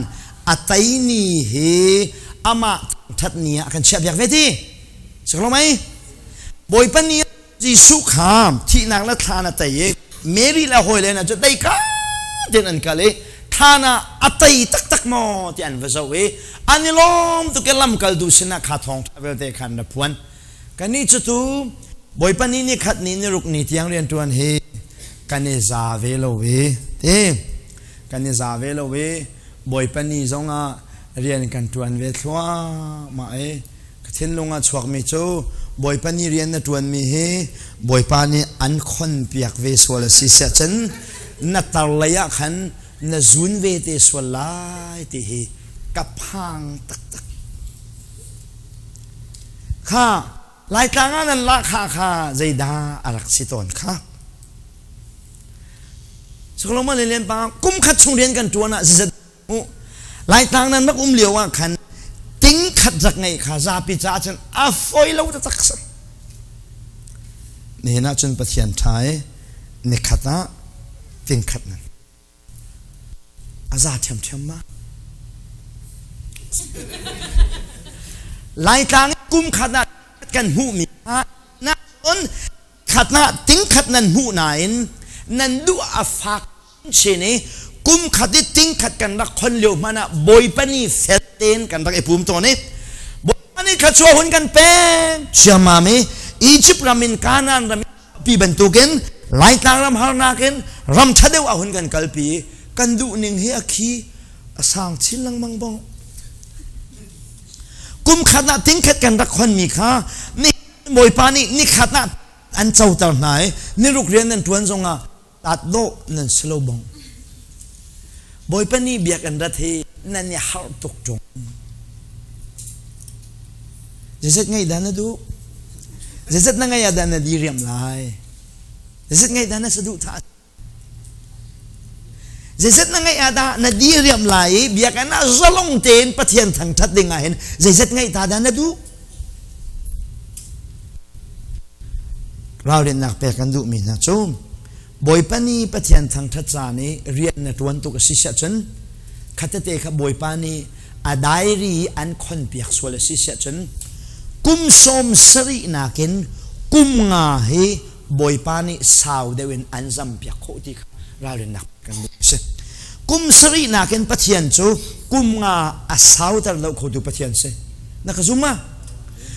a tei ni hi amah ṭhat ni ah a kan chiahpiak ve ti. Siklo mei? Bawipa ni Jesuh kha thihnak le thlan a tei i Mary le hawile hna cu tei ka tein an kal i thlan ah a tei taktak maw ti an va zoh i an i lawm tuk i lamkaltu sinah kha thawngṭha vialte khan ra phuan. Kannih cu tu Bawipa ni ni khat ni ni ruk ni tiang rianṭuan hi kan i za ve lo i ti kan i za ve lo i Bawipa ni zongah rian kan ṭuan ve thluahmah i Ka thinlung ah chuakmi cu Bawipa nih rian na ṭuanmi hi Bawipa nih an khonpiak ve sual a si siah cun na tar lei ah khan na zun ve te sual lai ti hi ka phang taktak. Kha Laitlang ah nan lahkhah kha zeidah a rak si tawn kha? Solomon le Lian pa kum khat chung rian kan ṭuan ah zizat mu Laitlang nan rak um lio ah khan ting khat rak ngeih kha zapi caah cun a fawi lo taktak si. Nihin ah cun Pathian ṭha i nikhat ah ting khat nan A za ṭhiamṭhiam ma? Laitlang kum khat ah kan hmuhmi na cun khat na ting khat nan hmuh nain nan duh a fak chin i kum khat i ting khat kan rak khon lio hmanh ah Bawipa ni fel tein kan rak i pum tawn i Bawipa nih thluachuah hun kan pek ciammam i Egypt ram in Kanaan ram pi bantukin Laitlang ram harnak in ram ṭha deuh ah hun kan kalpi kan duh ning hi a khi a sang chin lengmang bong kum khat ah tingkhat kan rak khonmi kha ni Bawipa nih nikhat ah an coter hna i niruk rian nan ṭuan zongah tat dawh nan si lo bong Bawipa nih biak an rat hi nan i harh tuk ṭung zeizat ngeih dah na duh zeizat na ngeih ah dah na diriam lai zeizat ngeih dah na saduhthah zeizat na ngeih ah dah na diriam lai i biakinn ah zalong tein Pathian thangṭhat ding ah hin zeizat ngeih ta dah na duh Ralrinnak pek kan duhmi hna cu Bawipa nih Pathian thangṭhat caan i rian na ṭuan tuk a si siahcun khatete kha Bawipa nih a diary an khonpiak sual a si siahcun kum 70 nakin kum nga hi Bawipa nih sau deuh in an zampiak khawh ti kha ralrinnak kan duh a si. Kum sarih nakin Pathian cu kum nga a sauter lo khotu Pathian si. Na ka zum ma?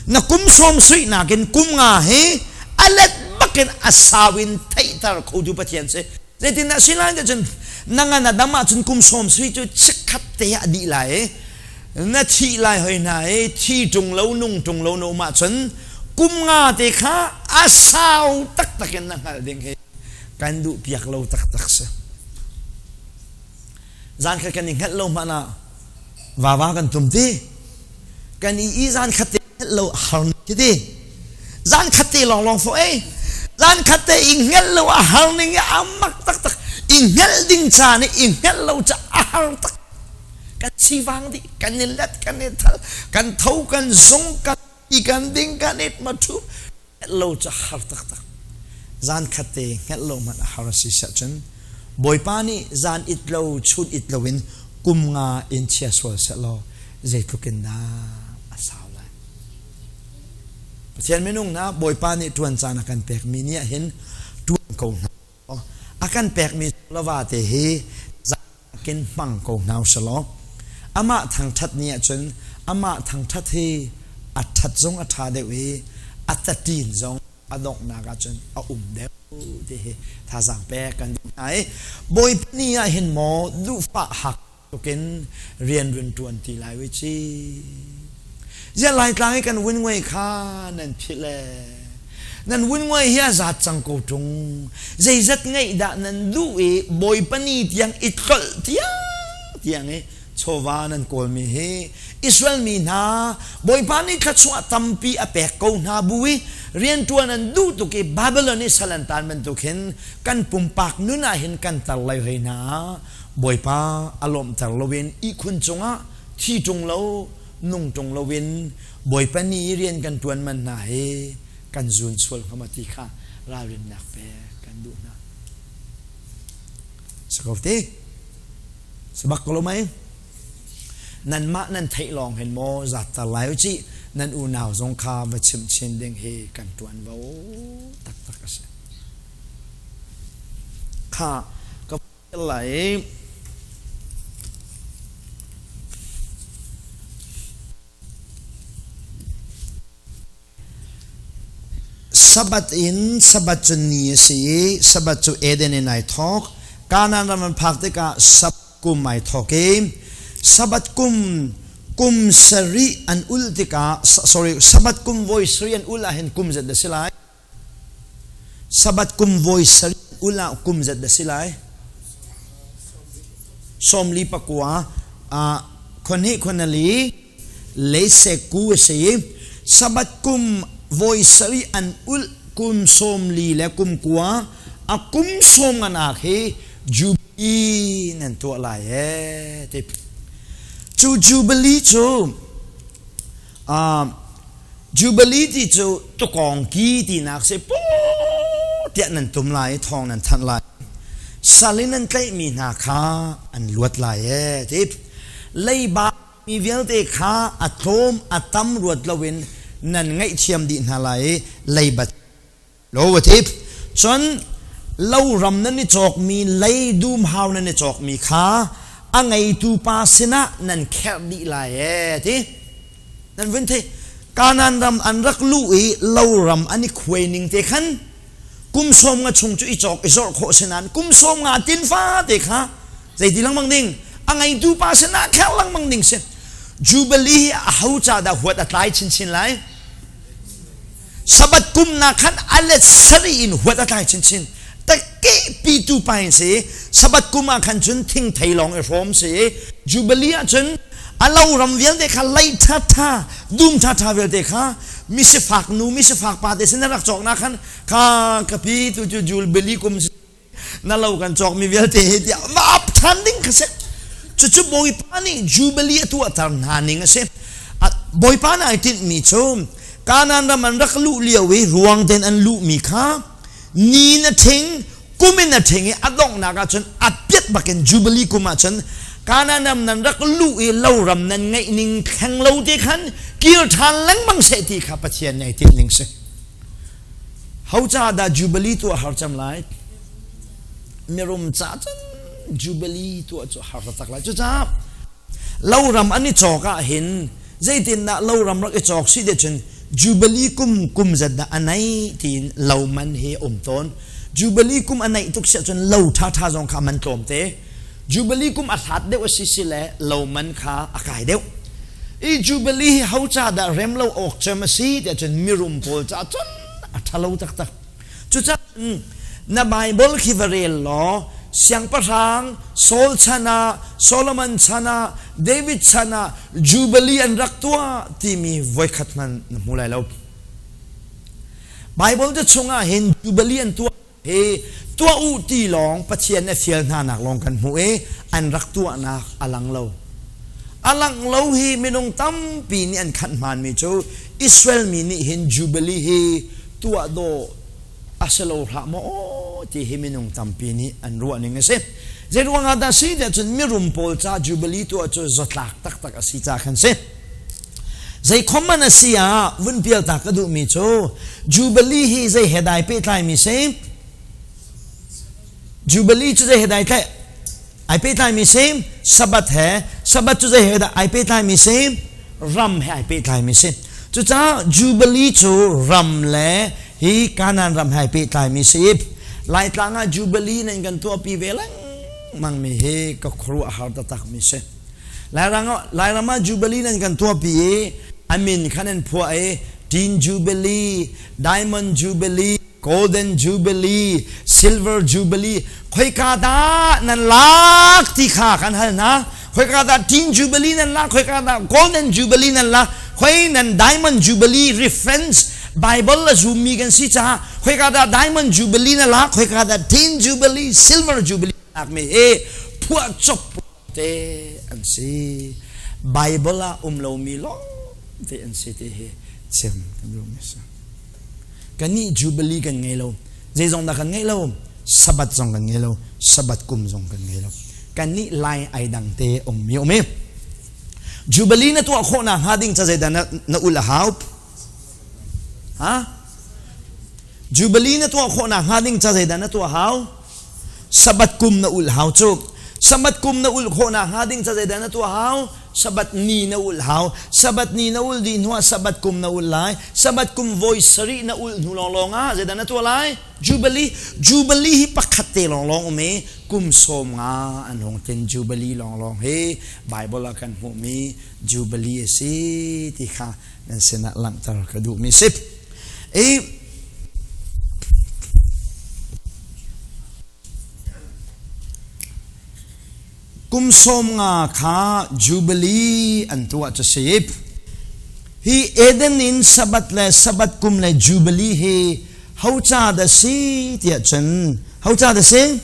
Na kum 70 nakin kum nga hi a let bakin a sau in theihter khotu Pathian si. Zeitindah si lai cun na ngan a dam ahcun kum 70 cu chikkhat te ah a dih lai i na thih lai hoi hna i thi ṭung lo nung ṭung lo na um ahcun kum nga te kha a sau taktak in na hngalh ding hi kan duh piak lo taktak si. Zan khat kan i hngalh lo hmanh ah vava kan tum ti. Kan i i zan khat te hngalh lo har ti ti. Zan khat te lawng lawng fo ei. Zan khat te i hngalh lo a har ning i a mak taktak. I hngalh ding caan i i hngalh lo ca a har tak. Kan sivang dih, kan i let, kan i thal, kan tho, kan zung, kan i kan ding, kan it ma thu. Hngelh lo cu a har taktak. Zan khat te hngelh lo hmanh a har a si siah cun Bawipa nih zan it lo chun it lo in kum nga in chia sual sehlaw zeitluk in dah a sau lai. Pathian minung hna Bawipa nih ṭuan caan a kan pekmi ni ah hin ṭuan ko hna. A kan pekmi lava te hi kin hmang ko hna usalaw amah thangṭhat ni ahcun amah thangṭhat hi a ṭhat zong a ṭha deuh i a taṭin zong a donghnak ahcun a um deuh ti hi thazaang pek kan duh hna i Bawipa ni ah hin maw duhfah hak tukin rian run ṭuan ti lai ui ci ziah Laitlang i kan vun nguai kha nan philh ee nan vun nguai hi a zat cang ko ṭung zeizat ngeih dah nan duh i Bawipa ni tiang i tlolh tiang tiang i chawva nan kawlmi hi Israel mi hna Bawipa nih thluachuah tampi a pek ko hna bu i rianṭuan an duh tuk i Babylon i sal an taan bantuk hin kan pumpak nun ah hin kan tar lai hoi hna Bawipa a lawmhter loin ihkhun cungah thi ṭung lo nung ṭung loin Bawipa ni rian kan ṭuan man hna hi kan zun sual hnga ma ti kha ralrinnak pek kan duh hna. Sako te sabak ko lo mei nanmah nan theih lawng hin maw zat tar lai u ci nan unau zong kha va chimh chin ding hi kan ṭuanvo taktak a si. Kha ka lai Sabbath in Sabbath cu ni a si i Sabbath cu Eden in ai thawk. Kanaan ram an phak tikah Sabbath kum ai thawk i Sabbath kum kum sarih an ulh tikah sorry Sabbath kum voi sarih an ulh ahhin kum zat a si lai? Sabbath kum voi sarih ul ah kum zat dah si lai? 49 khua hnih khua na li leise ku a si i Sabbath kum Voi sarih an ulh kum 40 le kum 9 a kum sawm nganak hi Jubilee nan tuah lai ee ti. Cu Jubilee cu Jubilee ti cu tukawng ki tinak si pu tiah nan tum lai i thawng nan thanh lai. Sal in an tlaihmi hna kha an luat lai ee ti. Leiba mi vialte kha a tlawm a tam ruat loin nan ngaihthiam dih hna lai i leiba lo a ti. Cun loram nan i cawkmi lei dumhau nan i cawkmi kha a ngeitu pa sinah nan kherh dih lai ee ti. Nan vun thei. Kanaan ram an rak luh i loram an i khuai ning te khan kum 50 chung cu i cawk i zorh khawh si nain kum 50 tin fate kha zeiti lengmang ding a ngeitu pa sinah kherh lengmang ding si. Jubilee hi a ho ca dah huat a tlai chinchin lai? Sabbath kum na khan a let sarih in huat a tlai chinchin. Takke pi tu pa in si. Sabbath kum ah khan cun thingthei lawng i hrawm si. Jubilee ah cun a lo ram vialte kha lei tha tha dum tha tha vialte kha misifak nu misifak pa te sin rak cawk na khan kha kapi tu cu Jubilee kum na lo kan cawk mi vialte hi tiah va ap than ding kha si. Cucu Bawipa nih Jubilee a tuahter hna ning a si. Bawipa nih ai tinhmi cu Kanaan ram an rak luh lio i ruang tein an luhmi kha ni na ṭhing, kum in a ṭhing i a donghnak ahcun a piat bakin Jubilee kum ahcun Kanaan ram nan rak luh i lo ram nan ngeih ning thleng lo te khan kir ṭhan lengmang seh ti kha Pathian nih ai tinh ning si. Ho ca dah Jubilee tuah har cem lai? Mirum ca cun Jubilee tuah cu har taktak lai. Cucaah loram an i cawk ah hin zeitindah loram rak i cawk si te cun Jubilee kum kum zat dah a naih tiin lo man hi um tawn. Jubilee kum a naih tuk si ahcun lo ṭhaṭha zong kha man tlawm te. Jubilee kum a hlat deuh a si si le lo man kha a kai deuh. I Jubilee hi ho ca dah rem lo awk cem a si tiah cun mirum pawl ca cun a ṭhalo taktak. Cucaah na Bible khi va rel law siangpahrang Saul chan ah, Solomon chan ah, David chan ah Jubilee an rak tuah timi voikhat hmanh na hmu lai lo. Bible te chungah hin Jubilee an tuah hi tuah u ti lawng Pathian a fial hna nak lawng kan hmuh i an rak tuahnak a lang lo. A lang lo hi minung tampi nih an khanh hmaanmi cu Israel mi nih hin Jubilee hi tuah dawh a si lo hlah maw aw ti hi minung tampi nih an ruah ning a si. Zei ruangah dah si tiah cun mirum pawl ca Jubilee tuah cu zawtlak taktak a si ca khan si. Zei khom man a si ah vun pial ta ka duhmi cu Jubilee hi zei he dai pehtlaimi si? Jubilee cu zei he dai tlaih? Ai pehtlaimi si? Sabbath he. Sabbath cu zei he dah ai pehtlaimi si? Ram he ai pehtlaimi si. Cucaah Jubilee cu ram le hi Kanaan ram he ai pehtlaimi si. Laitlang ah Jubilee nan kan tuahpi ve lengmang mi hi ka khuaruahhar taktakmi si. Lairam ah Jubilee nan kan tuahpi i a min kha nan phuah i Teen Jubilee, Diamond Jubilee, Golden Jubilee, Silver Jubilee, khoika dah nan lak ti kha kan hal hna. Khoika dah Teen Jubilee nan lak, khoika dah Golden Jubilee nan lak, khoi nan Diamond Jubilee reference Bible a zummi kan si caah khoika dah Diamond Jubilee na lak, khoika dah Teen Jubilee, Silver Jubilee lak mi hi phuah cop te an si. Bible ah um lomi lawng te an si ti hi chim kan duhmi a si. Kannih Jubilee kan ngei lo. Zeizong dah kan ngeih lo? Sabbath zong kan ngei lo. Sabbath kum zong kan ngei lo. Kannih lai ai dang te ummi um i Jubilee na tuah khawh nak hnga ding ca zeidah na, na ul a hau? Ha? Jubilee na tuah khawh nak hnga ding ca zeidah na tuah hau? Sabbath kum na ulh hau cu. Sabbath kum na ulh khawh nakhnga ding ca zeidah na tuah hau? Sabbath ni na ulh hau. Sabbath ni na ulh dih hnuah Sabbath kum na ulh lai. Sabbath kum voi sarih na ulh hnu lawnglawng ah zeidah na tuah lai? Jubilee. Jubilee hi pakhat te lawnglawng um i kum 50 an hung tin Jubilee lawnglawng hi Bible ah kan hmuhmi Jubilee a si ti kha nan sinah langhter ka duhmi si. I Kum 50 kha Jubilee an tuah cu si. Hi Eden in Sabbath le Sabbath kum le Jubilee hi ho ca dah si tiah cun ho ca dah si?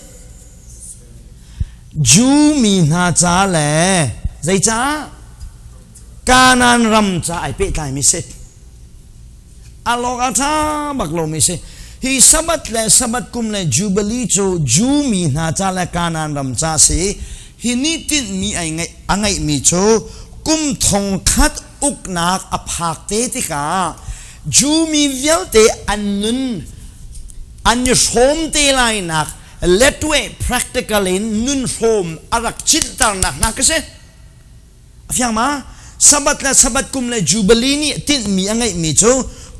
Jew mi hna ca le zeicah Kanaan ram ca ai pehtlaimi si. Alawk a ṭha bak lomi si. Hi Sabbath le Sabbath kum le Jubilee cu Jew mi hna ca le Kanaan ram ca si. Hi nih tinhmi a ngeihmi cu kum thong khat uknak a phak te tikah Jew mi vialte an nun an i hrawm te lainak letwe practical in nun hrawm a rak cinhternak hna ka si. A fiang ma? Sabbath le Sabbath kum le Jubilee nih tinhmi a ngeihmi cu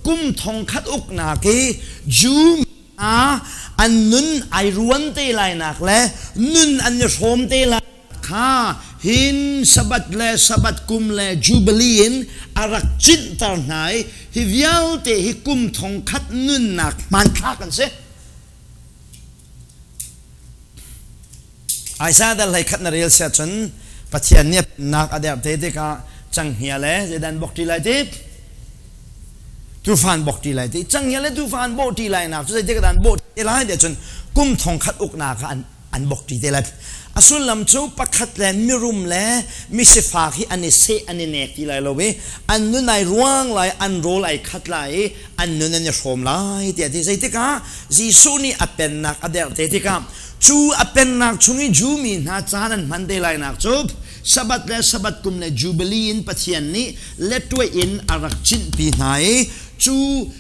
kum thong khat uknak i Jew hna an nun ai ruan te lainak le nun an i hrawm te lai kha hin Sabbath le Sabbath kum le Jubilee in a rak cinhter hna i hi vialte hi kum thong khat nunnak hmanthlak an si. Isaiah dal hlei khat na rel sia cun Pathian nih nak a derh te tikah canghngia le zeidan bok ṭi lai ti tufan bok ṭi lai ti canghngia le tufan bawh ṭi lai nak cu zeitik dan bawh te lai ti cun kum thong khat uknak ah an bok ṭi te lai. A sullam cu pakhat le mirum le misifak hi an i seh an i nek ti lai lo i an nun ai ruang lai, an rawl ai khat lai i an nun an i hrawm lai tiah ti. Zeitikah Jesuh nih a pennak a derh te tikah cu a pennak chung i Jew mi hna caan an hman te lainak cu Sabbath le Sabbath kum le Jubilee in Pathian nih lettuai in a rak cinhpi hna i cu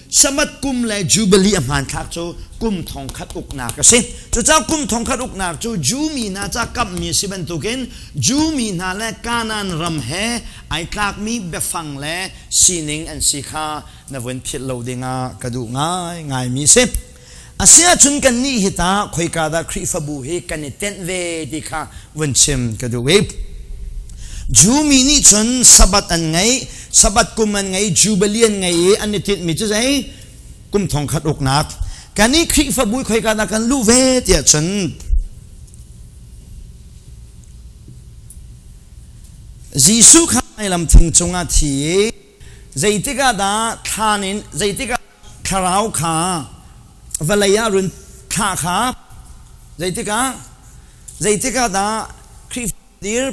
Sabbath kum le Jubilee a hmanthlak cu kum thongkhat uknak a si. Cucaah kum thongkhat uknak cu Jew mi hna ca kamhmi a si bantukin Jew mi hna le Kanaan ram he ai tlakmi biafang le sining an si kha na vun philh lo dingah ka duh ngaingaimi a si. Asiahcun kannih hi ta khoika dah Khrihfabu hi kan i tenh ve ti kha vun chim ka duh i Jew mi nih cun Sabbath an ngei, Sabbath kum an ngei, Jubilee an ngei i an i tinhmi cu zei? Kum thongkhat uknak. Kannih Khrihfabu khoika dah kan luh ve tiah cun Jesuh kha lam thing cungah thi i zeitik ah dah thlan in zeitik ah thlarau kha vawlei ah run thlah kha zeitik ah dah Khrihfa dir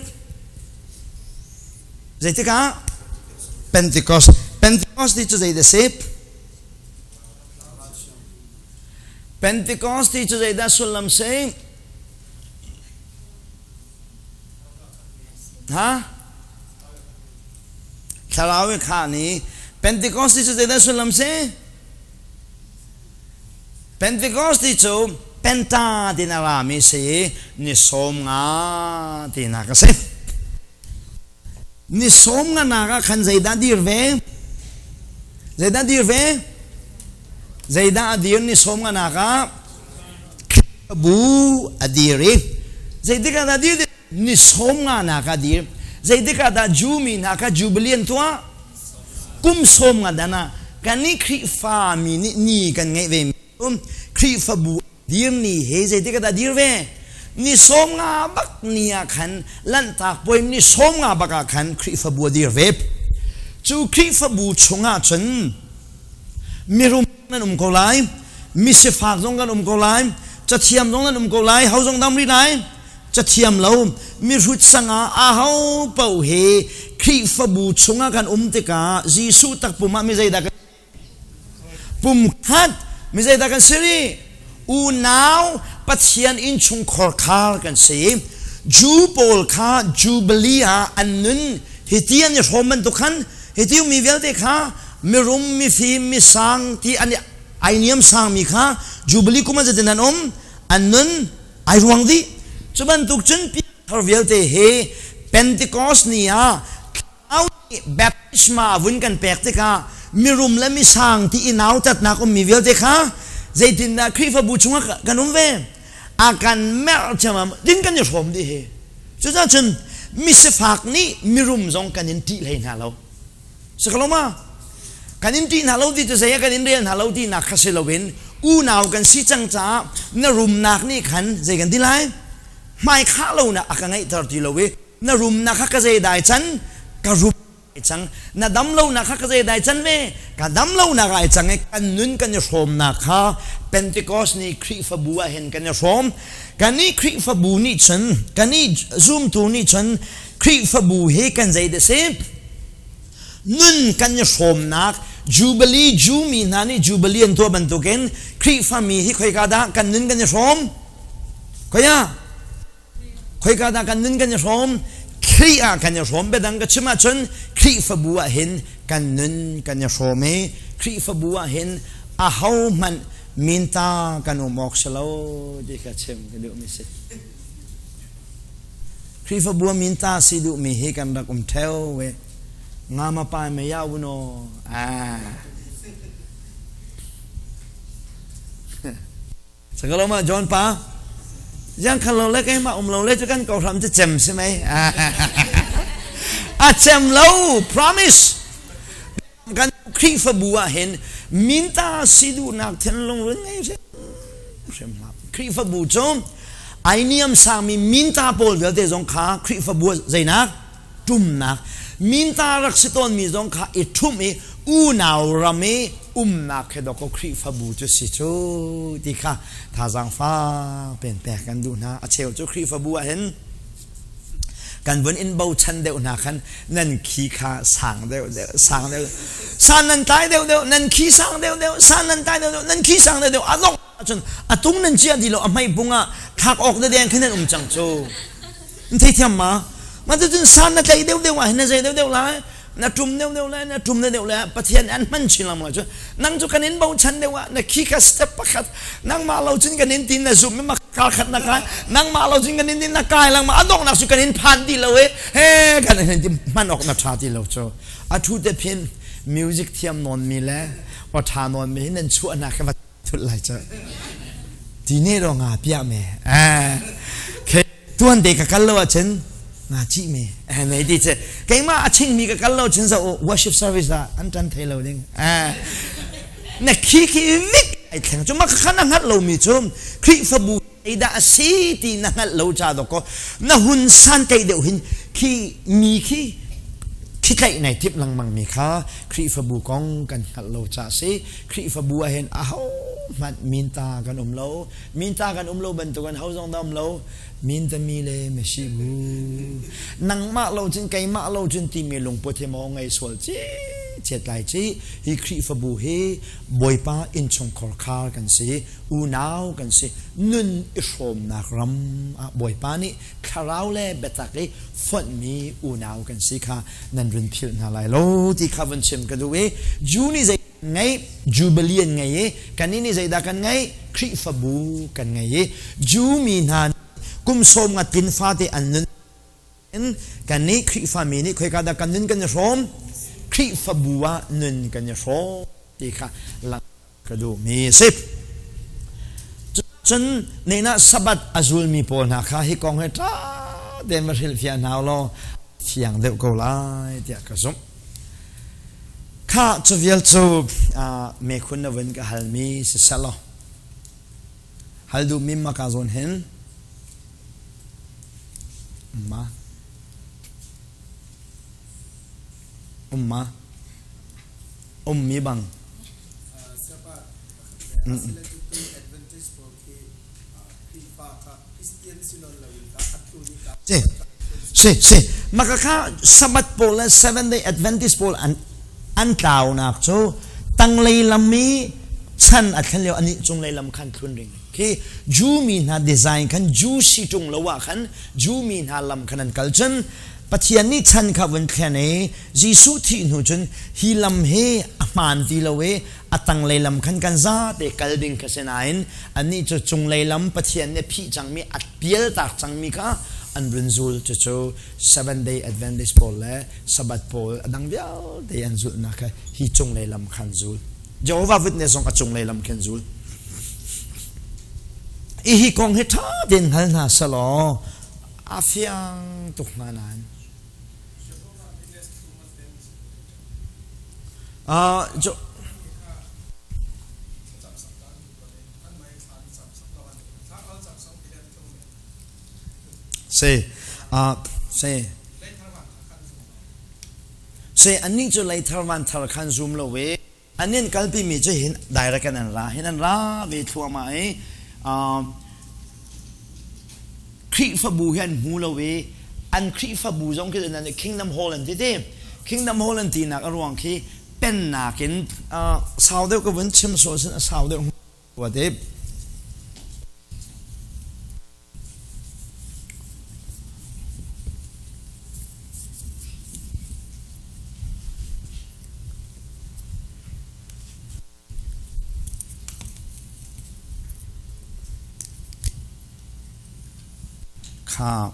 zeitik ah Pentecost? Pentecost ti cu zei dah si? Pentecost ti cu zeidah sullam si? Ha? Thlarau i khah ni. Pentecost ti cu zeidah sullam si? Pentecost ti cu penta tin a rami si, ni 50 tinak a si. Ni 50 nak ah khan zeidah dir ve? Zeidah dir ve? Zeidah a dir ni 50 nak ah? Bu a dir i zeitik ah dah dir? Ni 50 nak ah dir. Zeitik ah dah Jew mi hna kha Jubilee an tuah? Kum 50 dan ah. Kannih Khrihfa mi nih ni kan ngeih ve mi Khrihfabu dir ni he zeitik ah dah dir ve? Ni 50 bak ni ah khan, Lanhtak puai ni 50 bak ah khan Khrihfabu a dir ve. Cu Khrihfabu chungah cun mirum nan um ko lai, misifak zong kan um ko lai, cathiam zong nan um ko lai, ho zong dam rih lai? Cathiam lo mihrut sangah aho paoh he Khrihfabu chungah kan um tikah Jesuh takpum ah mi zeidah kan pumkhat, mi zeidah kan si rih? Unau, Pathian innchungkhar khar kan si. Jew pawl kha Jubilee ah an nun hiti an i hrawm bantuk khan hiti mi vialte kha mirum, mifim, misang ti an ai niam sangmi kha Jubilee kum an zetin an um, an nun ai ruang dih. Cu bantuk cun thar vialte hi Pentecost ni ah Thlarau nih baptisma vun kan pek tikah mirum le misang ti i nautatnak ummi vialte kha zeitindah Khrihfabu chungah kan um ve? A kan merh thiamam din kan i hrawm dih hi. Cucaah cun misifak nih mirum zong kan in ṭih hlei hna lo. Sikaloma kan in ṭih hna lo ti cu zei ah kan in rel hna lo tinak kha si loin unau kan si cang caah na rumnak nih khan zei kan ti lai? Hmai khah lonak a ka ngeihter ti lo i na rumnak kha ka zeidai can ka rum. Cang na dam lo nak kha ka zei dai can ve ka dam lo nak ai cang i kan nun kan i hrawmnak kha Pentecost ni Khrihfabu ah hin kan i hrawm. Kan i Khrihfabu nih cun, kan i zumtu nih cun Khrihfabu hi kan zei dah si nun kan i hrawmnak. Jubilee, Jew mi hna nih Jubilee an tuah bantukin Khrihfami hi khoika dah kan nun kan i hrawm? Khoia Khoika dah kan nun kan i hrawm? Khrih ah kan i hrawm. Biadang ka chim ahcun Khrihfabu ah hin kan nun kan i hrawm i Khrihfabu ah hin ahohmanh minta kan um awk si lo ti kha chim ka duhmi si. Khrihfabu ah minta si duhmi hi kan rak um theo ve. Ngama pai me ya uno. Ah. Sakaloma John pa yang khan lo le keimah um lo le cu kan ko hram cu cem si mei. A cem lo, promise. Kan Khrihfabu ah hin minta si duhnak thinlung run ngei hrim hrim hlah. Khrihfabu cu ai niam sangmi minta pawl vialte zong kha Khrihfabu zeinak ṭumnak, minta rak si tawnmi zong kha i ṭhumh i unau ram i umnak he dawkaw Khrihfabu cu si cu ti kha thazaang fak pen pek kan duh hna. A cheu cu Khrihfabu ah hin kan vun in bochan deuh hna khan nan khi kha sang deuh deuh, sang deuh, san nan tlai deuh deuh, nan khi sang deuh deuh, san nan tlai deuh deuh, nan khi sang deuh deuh, a dongh ahcun a tung nan chia ti lo, a hmai bung ah thlak awk deng khin nan um cang cu. Na theithiam ma? Mah cucun san na tlaih deuhdeuh ah hin na zei deuhdeuh lai, na ṭum deuhdeuh lai, na ṭum deuhdeuh lai. Pathian an hman chin lengmang lai cu. Nang cu kan in bochan deuh ah na khi kha step pakhat, nangmah lo cun kan in tin na zum i kar khat na kai, nangmah lo cun kan in tin na kai lengmang, a donghnak cu kan in phan ti lo i he kan in ti hman awk na ṭha ti lo cu. A ṭhu te phin music thiam nawn mi le aw ṭha nawn mi hi nan chuahnak hi va thut lai cu. Ti ne ro nga piah me. Eh tuan te ka kal lo ahcun nga cih me eh nei ti che keimah a ching mi ka kal lo cun zo worship service ah an tan thei lo ding. Eh na khi khi vik ai thleng cu ma kha na hngalh lo mi cu Khrihfabu ei dah a si ti na hngalh lo cha dok ko na hun san tei deuh hin khi mi khi khi tlaih nai tip lengmang mi kha Khrihfabu kong kan hngalh lo cha si. Khrihfabu ah hin aho hmanh minta kan um lo. Minta kan um lo bantukin ho zong dah um lo. Minta mi le mesi bu nangmah lo cun keimah lo cun timi lungput hi maw ngei sual ci chet lai ci. Hi Khrihfabu hi Bawipa innchungkhar khar kan si, unau kan si, nun i hrawmnak ram ah Bawipa nih thlarau le biatak i fonhmi unau kan si kha nan run philh hna lai lo ti kha vun chim ka duh i Jew nih zei ngei Jubilee an ngei i kannih nih zeidah kan ngeih? Khrihfabu kan ngei i Jew mi hna kum sawm nga tin fate an nun in kannih Khrihfami nih khoika dah kan nun kan i hrawm? Khrihfabu ah nun kan i hrawm ti kha lang ka duhmi a si. Cun nehna Sabbath a zulmi pawl hna kha hi kong hi ṭha tein va hrilhfiah hna u law fiang deuh ko lai tiah ka zumh. Kha cu vial cu mekhun na vun ka halmi siseh law hal duhmi ma ka zawn hin ma umma ummi bang. Si si si maka kha Sabbath pawl le Seventh Day Adventist pawl an tlaunak cu tanglei lam i chan a thlen lio anih cunglei lam khan thlun ring khi Jew mi hna design khan Jew si ṭung lo ah khan Jew mi hna lam khan an kal. Cun Pathian nih chan kha vun thlen i Jesuh thih hnu cun hi lam hi a hmaan ti lo i a tanglei lam khan kan zate kal ding kha si nain annih cu cunglei lam Pathian nih phih cangmi a pialtak cangmi kha an run zul. Cucu Seventh Day Adventist pawl le Sabbath pawl a dang vialte an zulhnak kha hi cunglei lam khan zul. Jehovah Witness zong a cunglei lam khan zul. I hi kong hi ṭha tein hngal hna selaw a fiang tuk hna nain Si si. Se annih cu leithar vanthar khan zum lo i an in kalpimi cu hin direct in an ra hin an ra ve thluahmah i Khrihfabu hi an hmu lo i an Khrihfabu zong khi nan Kingdom Hall an ti ti Kingdom Hall an tinak a ruang khi pennak in sau deuh ka vun chim sual sin a sau deuh te. Kha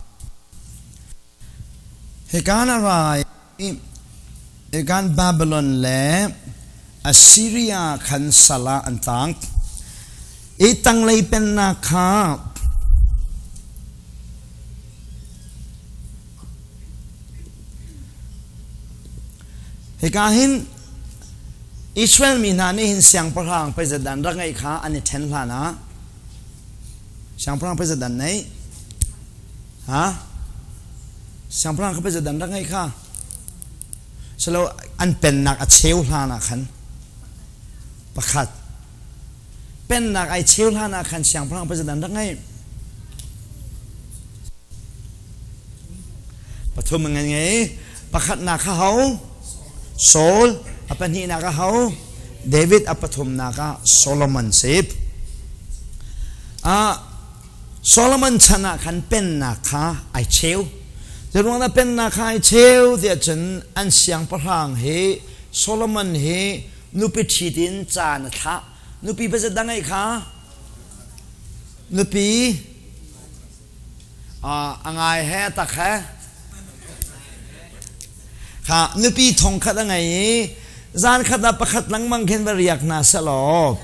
hika na ra i hikan Babylon le Assyria khan sal ah an tang. I tanglei pennak kha hika hin Israel mi hna nih hin siangpahrang president rak ngeih kha an i ṭhen hlan ah siangpahrang president nei ha siangpahrang kha president rak ngeih kha silo an pennak a cheu hlan ah khan pakhat pennak ai cheu hlan ah khan siangpahrang president rak ngei pathum an ngei pakhatnak kha ho Saul a pahnihnak a ho David a pathumnak ah Solomon si ah Solomon chan ah khan pennak kha ai cheu. Zeiruang dah pennak kha ai cheu tiah cun an siangpahrang hi Solomon hi nupi ṭhit in caan a thlah. Nupi pazat dah ngeih kha? Nupi a ngai he a tak he? Kha nupi thong khat a ngei i zan khat ah pakhat lengmang khin va riak hna selaw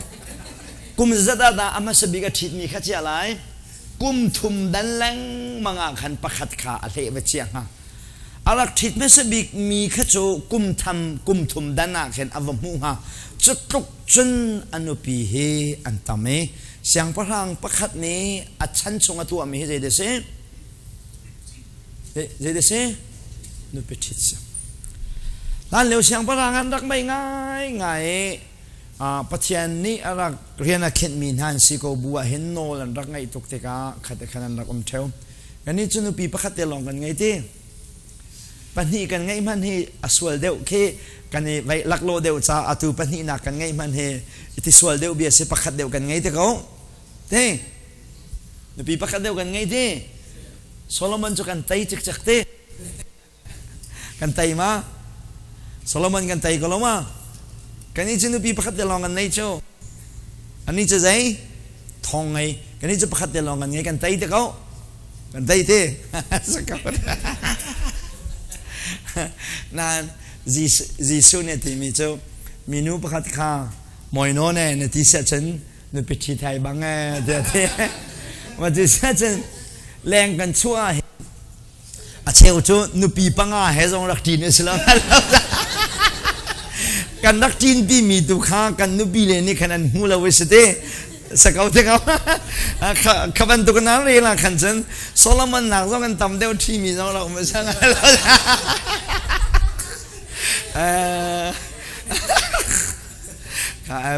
kum zat ah dah a hmasa bik a ṭhitmi kha chia lai kum thum dan lengmang ah khan pakhat kha a hleh va chia hnga a rak ṭhit hmasa bik mi kha cu kum tham kum thum dan ah khin a va hmuh hnga cu tluk cun a nupi hi an tam i siangpahrang pakhat nih a chan chung a tuahmi hi zei dah si Zei si? Nupi ṭhit si. Hlan lio siangpahrang an rak mei ngaingai i Pathian nih a rak rian a khenhmi hna an si ko bu ah hin nawl an rak ngeih tuk tikah khat khan an rak um ṭheo. Kannih cu nupi pakhat te lawng kan ngei ti. Pahnih kan ngeih hmanh hi a sual deuh khi kan i vei laklawh deuh ca atu pahnihnak kan ngeih hmanh hi ti sual deuh bia si pakhat deuh kan ngei te ko. Te. Nupi pakhat deuh kan ngei ti. Solomon cu kan tei cikcek ti. Kan tei ma? Solomon kan tei ko lo ma? Kan i cu nupi pakhat te lawng kan nei cu. Ani cu zei? Thong ngei. Kan i cu pakhat te lawng kan ngei kan tei te ko. Kan tei te. Nan Jesuh nih a timi cu minu pakhat kha mawino ne na ti siah cun nupi ṭhi thai bang ee tiah ti ma ti cun leng kan chuah ah a cheu cu nupi panga he zong rak ṭin si lo kan rak ṭin pi mi tu kha kan nupi le nih khan an hmu lo si te sakau te kau kha bantuk na re la khan cun Solomon nak zong an tam deuh ṭhi mi zong rak um sang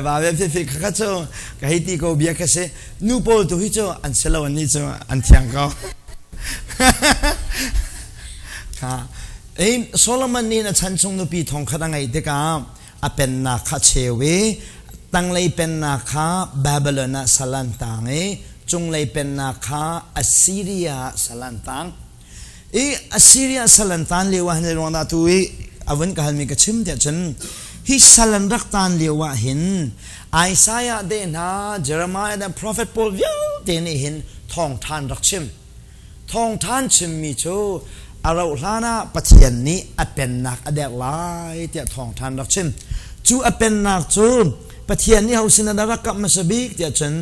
Va ve fi kha cu ka hei ti ko bia kha si nu pawl tu hi cu an si lo an nih cu an thiang ko kha ei Solomon nih a chan chung nupi thong khat a ngeih tikah a pennak kha cheu i tanglei pennak kha Babylon ah sal an tang i cunglei pennak kha Assyria ah sal an tang i Assyria sal an tan lio ah hin ruang dah tu i a vun ka halmi ka chim tiah cun hi sal an rak tan lio ah hin Isaiah de hna Jeremiah de prophet pawl vialte nih hin thawngthan rak chim thawngthan chimmi cu a rauh hlan ah Pathian nih a pennak a derh lai tiah thawngthan rak chim cu a pennak cu Pathian nih ho sin ah rak kamh hmasa bik tiah cun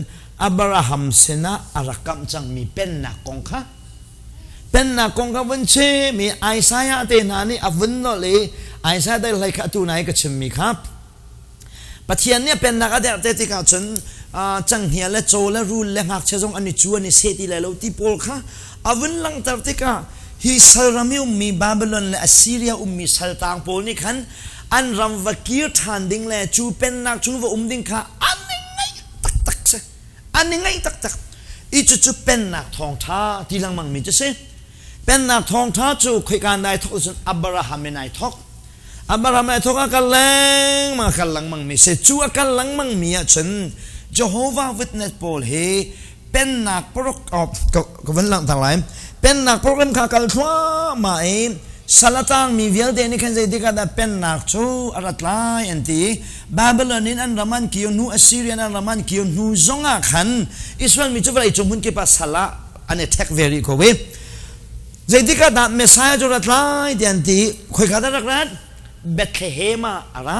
Abraham sinah a rak kamh cangmi pennak kong kha Pennak kong ka vun chim i Isaiah te hna nih a vun nolh i Isaiah dai hlei kha atu nai ka chimmi kha Pathian nih a pennak a derh te tikah cun canghngia le caw le rul le ngakchia zong an i cu an i seh ti lai lo ti pawl kha a vun langhter tikah Hi salram i ummi Babylon le Assyria ummi saltang pawl nih khan an ram va kir ṭhan ding le cu pennak chung va um ding kha an i ngaih taktak si. An i ngaih taktak. I cucu pennak thawngṭha ti lengmang mi cu si. Pennak thawngṭha cu khoika nai thawk cun Abraham in ai thawk. Abraham ai thawk a kal lengmang a kal lengmang mi si. Cu a kal lengmang mi ahcun Jehovah Witness pawl hi pennak paruk ka van langhter lai. Pennak program kha kal thluahmah i sal a tangmi vialte nih khan zeitik ah dah pennak cu a rat lai an ti. Babylon in an ram an kir hnu, Assyrian an ram an kir hnu zongah khan Israel mi cu vawleicung hmun kip ah sal ah an i ṭhek ve rih ko i zeitik ah dah Messiah cu rat lai ti an ti. Khoika dah rak rat? Bethlehem ah a ra.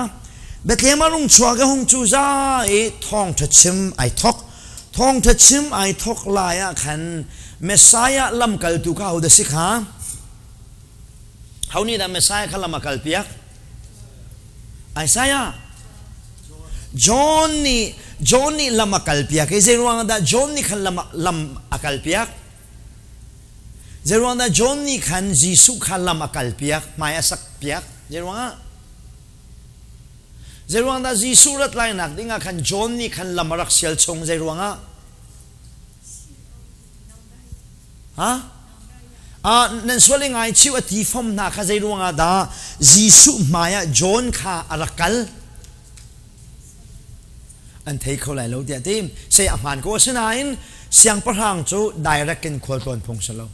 Bethlehem ah rung chuak i hung cu za i thawngṭha chim ai thawk. Thawngṭha chim ai thawk lai ah khan Messiah lamkaltu kha ahodah si kha? Ho nih dah Messiah kha lam a kalpiak? Isaiah. John nih John nih lam a kalpiak i zeiruang dah John nih khan lam, lam a kalpiak? Zeiruang dah John nih khan Jesuh kha lam a kalpiak, hmai a sakpiak? Zeiruang ah? Zeiruang dah Jesuh rat lainak ding ah khan John nih khan lam a rak sial chung zeiruang ah? Ha? Ah, nan sual i ngaichiu a ti fom hna kha zeiruang ah dah Jesuh hmai ah John kha a rak kal? An thei kho lai lo tiah ti. Sei a hmaan ko asinain siangpahrang cu direct in khual tlawn phung si lo.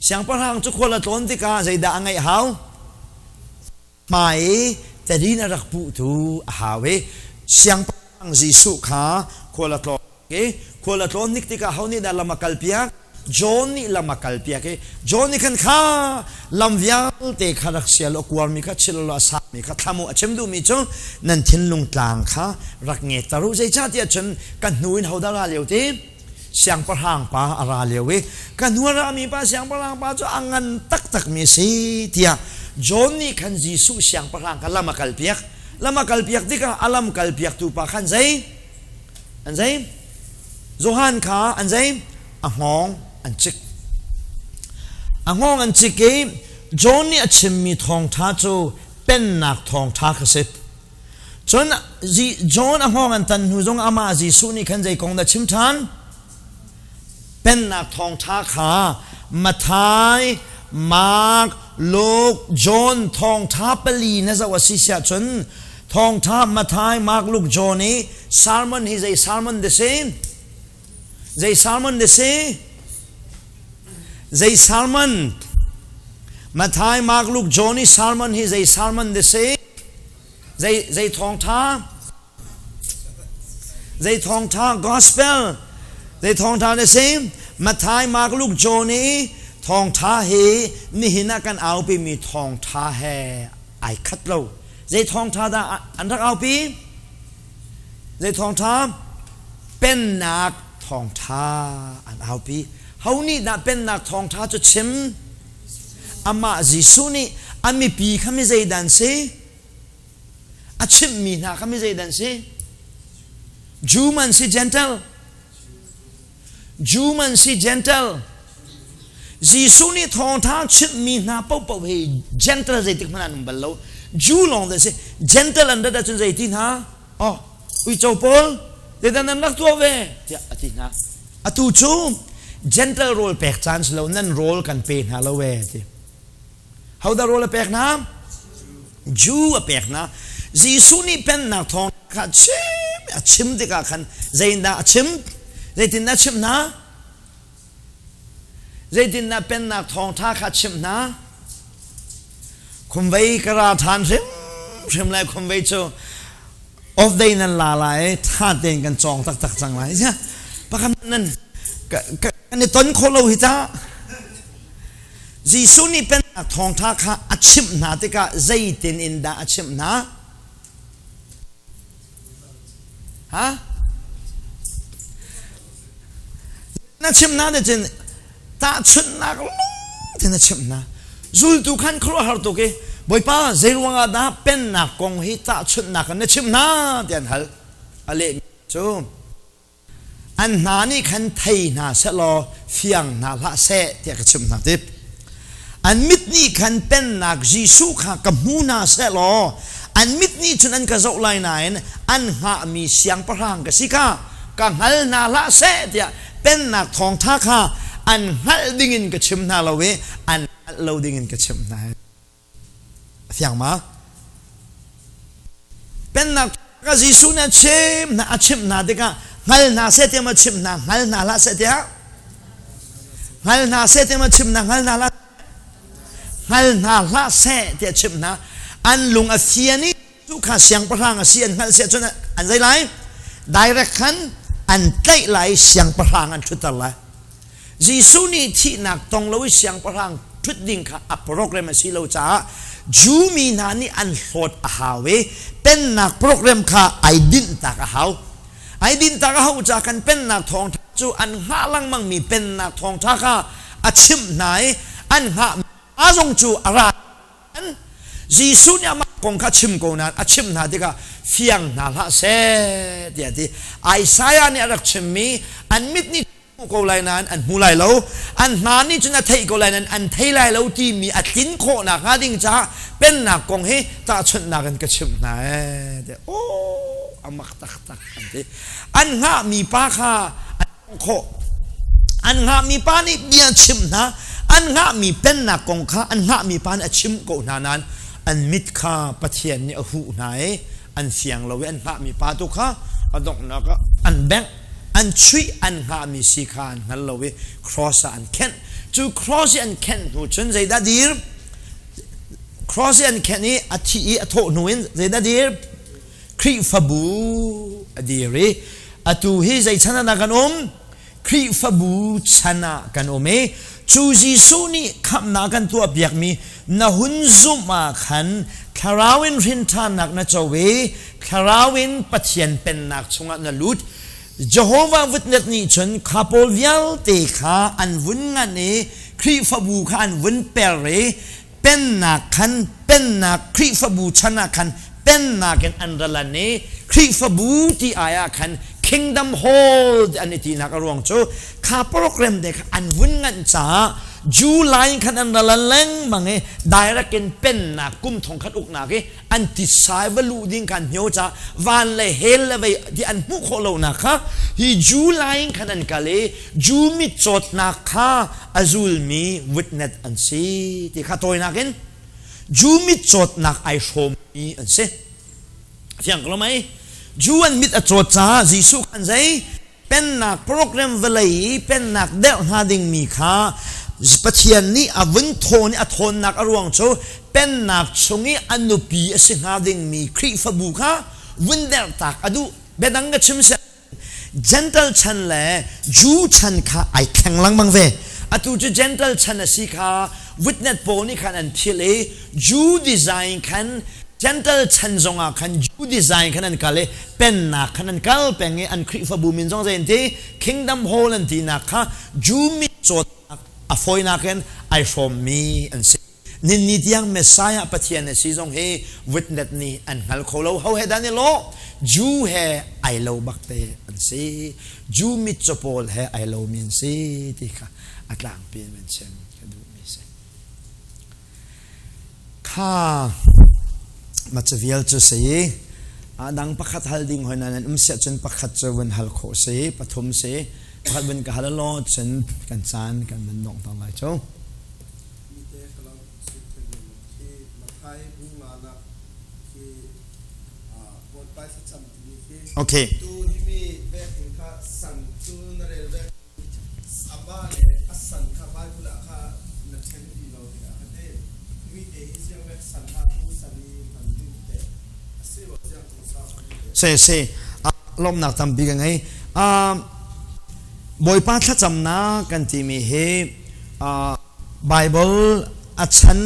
Siangpahrang cu khual a tlawn tikah zeidah a ngeih hau? Hmai i tadin a rak puhtu a hau i siangpahrang Jesuh kha khual a tlawng i khual a tlawn hnik tikah ho nih dah lam a kalpiak? John nih lam a kalpiak i John nih khan kha lam vialte kha rak sial aw kuarmi kha chil law a sami kha thlam u a chim duhmi cu nan thinlung tlang kha rak nge ter u zeicahtiah cun ka hnu in hodah ra lio ti siangpahrang pa a ra lio i ka hnu a rami pa siangpahrang pa cu a ngan taktakmi a si tiah John nih khan Jesuh siangpahrang kha lam a kalpiak. Lam a kalpiak tikah a lam kalpiaktu pa khan zei? An zei? Johan kha an zei? A hngawng an cik. A hngawng an cik i John nih a chimmi thawngṭha cu pennak thawngṭha kha si. Cun John a hngawng an tan hnu zong amah Jesuh nih khan zei kong dah chim ṭhan? Pennak thawngṭha kha Matthai, Mark, Luke, John thawngṭha pali na zoh a si siah cun thawngṭha Matthai, Mark, Luke, John i sermon hi zei sermon dah si? Zei sermon dah si? Zei sermon? Matthai, Mark, Luke, John i sermon hi zei sermon dah si? Zei zei thawngṭha? Zei thawngṭha gospel? Zei thawngṭha na si? Matthai, Mark, Luke, John i thawngṭha hi nihin ah kan aupimi thawngṭha he ai khat lo. Zei thawngṭha dah an rak aupi? Zei thawngṭha? Pennak thawngṭha an aupi. Ho nih dah pennak thawngṭha cu chim? Amah Jesuh nih a mipi kha mi zeidah an si? A chimhmi hna kha mi zeidah an si? Jew man si Gentile? Jew man si Gentile? Jesuh nih thawngṭha chimhmi hna paohpaoh hi Gentile zeitik hmanh an um bal lo. Jew lawng an si. Gentile an rat ahcun zeiti hna? Oh, uico pawl zeidah nan rak tuah ve? tiah a ti hna. Atu cu gentle rawl pek caan si lo nan rawl kan pe hna lo ee ti. Hodah rawl a pek hna? Jew a pek hna. Jesuh nih pennak thawng kha chim a chim tikah khan zeitindah a chim? Zeitindah a chimh hna? Zeitindah pennak thawngṭha kha chimh hna? Khumvei ka ra ṭhan hrimhrim lai khumvei cu off day nan la lai ṭha tein kan cawng taktak cang lai. Pakhat nan kan i ton khawh lo hi ta. Jesuh nih pennak thawngṭha kha a chimh hna tikah zeitin in dah a chimh hna? Ha? Na chimh hna cun tahchunhnak lung tein na chimh hna. Zultu khan khuaruahhar tuk i Bawipa zeiruang ah dah pennak kong hi tahchunhnak in na chimh hna tiah an hal. A lehmi cu an hna nih khan thei hna sehlaw fiang hna hlah seh tiah ka chimh hna ti. An mit nih khan pennak Jesuh kha ka hmu hna seh law an mit nih cun an ka zoh lai nain an hngahmi siangpahrang ka si kha ka hngal hna hlah seh tiah pennak thawngṭha kha an hngalh dingin ka chim hna lo i an hngalh lo dingin ka chimh hna. A fiang ma? Pennak ka Jesuh nih a chim hna a chimh hna tikah hngal hna seh tiah ma chimh hna hngal hna hlah seh tiah hngal hna seh tiah ma chimh hna hngal hna hlah hngal hna hlah seh tiah chimh hna an lung a fian i cu kha siangpahrang a si an hngalh siah cun an zei lai direct khan an tlaih lai siangpahrang an ṭhutter lai Jesuh nih thihnak tong lo i siangpahrang ṭhut ding kha a program a si lo caah Jew mi hna nih an hlawt a hau i pennak program kha ai dinhtak a hau. Ai dinhtak a hau caah kan pennak thawngṭha cu an hngah lengmang mi pennak thawngṭha kha a chimh hna i an hngah a zong cu a ra Jesuh nih amah kong kha chim ko nain a chimh hna tikah fiang hna hlah seh tiah a ti. Isaiah nih a rak chimmi an mit nih hmu ko lai nain an hmu lai lo an hna nih cun a theih ko lai nain an thei lai lo timi a tlin khawh nakhnga ding caah pennak kong hi tahchunhnak in ka chimh hna ee tiah aw a mak taktak an ti an hngahmi pa kha an khawh an hngahmi pa nih bia chimh hna an hngahmi pennak kong kha an hngahmi pa nih a chimh ko hna nain an mit kha Pathian nih a huh hna i an fiang lo i an hngahmi pa tu kha a donghnak ah an bengh an chuih an hngahmi si kha an hngal lo i cross ah an khenh cu cross i an khenh hnu cun zeidah dir cross i an khenh i a thi i a thawh hnu in zeidah dir Khrihfabu a dir i atu hi zei chan ah dah kan um Khrihfabu chan ah kan um i cu Jesuh nih khamhnak kan tuahpiakmi na hun zumh ah khan thlarau in hrinṭhannak na co i thlarau in Pathian pennak chungah na lut Jehovah Witness nih cun kha pawl vialte kha an vun ngan i Khrihfabu kha an vun per i pennak khan pennak Khrihfabu chan ah khan pennak in an ra lan i Khrihfabu ti ai ah khan Kingdom Hall ti an i tinak a ruang cu kha program te kha an vun nganh caah July khan an ra lan lengmang i direct in pennak kum thong khat uknak i an tisai va luh ding khan hmio ca van le hell le vei ti an hmuh khawh lonak kha hi July in khan an kal i Jew mitcawtnak kha a zulmi witness an si ti kha tawinak in Jew mitcawtnak ai hrawmmi an si fiang ko lo mei Jew an mit a cawt caah Jesuh khan zei pennak program vawlei i pennak deuh hnga dingmi kha Pathian nih a vun thawn i a thawnnak a ruang cu pennak chung i a nupi a si hnga dingmi Khrihfabu kha vun derhtak a duh. Biadang ka chim seh Gentle chan le Jew chan kha ai thleng lengmang ve. Atu cu Gentle chan a si kha witness pawl nih khan an philh i Jew design khan Gentle chan zongah khan Jew design khan an kal i pennak khan an kal peng i an Khrihfabu min zong zei an ti Kingdom Hall an tinak kha Jew mit cawtnak a fawinak in ai hrawmmi an si. Ninni tiang Messiah Pathian a si zong hi witness nih an hngal kho lo. Ho he dah an i lawh? Jew he ai lo bak te an si. Jew mitcaw pawl he ai lomi an si ti kha a tlangpi in an chim ka duhmi si. Kha ma cu vial cu si a dang pakhat hal ding hoi nan um siah cun pakhat cu vun hal khawh si pathum si pakhat vun ka hal law cun kan caan kan van dong tang lai cu. Okay. Tu himi vek in kha san cu na rel vek A pa le a san kha Bible ah kha na ṭhen ti lo tiah ka ti. Mi te hi ziang vek san hlah ku san i hman ding teh a si lo ziang tung sa Se se lawmnak tampi ka ngei. Bawipa thlacamnak kan timi hi Bible a chan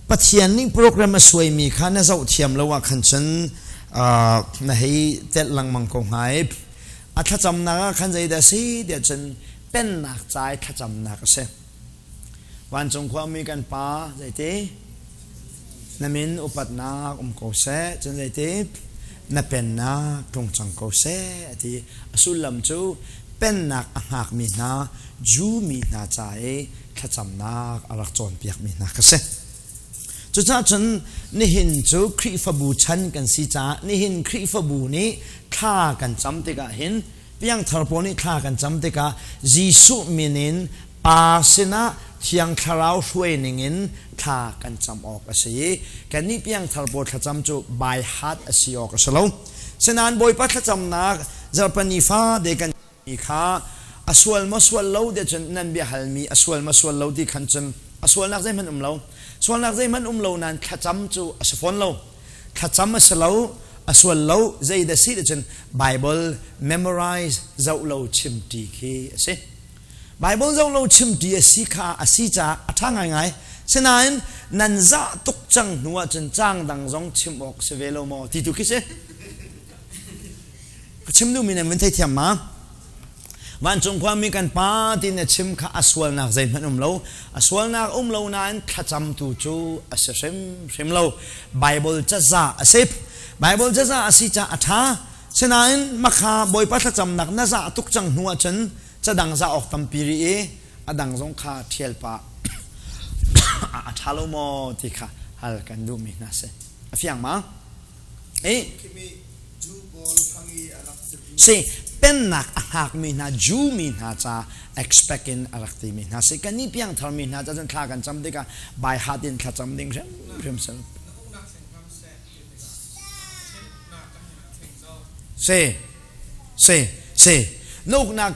Pathian nih program a suaimi kha na zoh thiam lo ah khan cun na hei telh lengmang ko hnga i A thlacamnak ah khan zeidah a si tiah cun pennak ca i thlacamnak a si. Vancung khuami kan Pa zeiti na min upatnak um ko seh cun zeiti na pennak tlung cang ko seh a ti. A sullam cu pennak a hngakmi hna Jew mi hna ca i thlacamnak a rak cawnpiakmi hna kha si. Cucaah cun nihin cu Khrihfabu chan kan si caah nihin Khrihfabu nih thla kan cam tikah hin piangthar pawl nih thla kan cam tikah Jesuh min in Pa sinah Thiang Thlarau hruai ningin thla kan cam awk a si i kannih piangthar pawl thlacam cu by heart a si awk a si lo. Sinain Bawipa thlacamnak zarhpani fa de kan mi kha a sual maw sual lo ti cun nan bia halmi a sual maw sual lo ti khan cun a sualnak zeihmanh um lo. Sualnak zeihmanh um lo nain thlacam cu a si fawn lo. Thlacam a si lo, a sual lo, zei dah si ti cun Bible memorize zoh lo chim ti khi a si. Bible zoh lo chim ti a si kha a si caah a ṭha ngaingai. Sinain nan zah tuk cang hnu ahcun caang dang zong chim awk si ve lo maw ti tu khi si. Ka chim duhmi nan vun theithiam ma? Vancung khuami kan pa ti na chim kha a sualnak zeihmanh um lo. A sualnak um lo nain thlacam tu cu a si hrimhrim lo. Bible caza a si. Bible caza a si caah a ṭha. Sinain makha Bawipa thlacamnak na zah tuk cang hnu ahcun cadang zah awk tampi rih i a dang zong kha ṭhial pah a ṭha lo maw ti kha hal kan duhmi hna si. A fiang ma? Si pennak a hngakmi hna Jew mi hna ca expect in a rak timi hna si. Kan nih piangthar mi hna ca cun thla kan cam tikah by heart in thlacam ding hrimhrim si. Si si si na uknak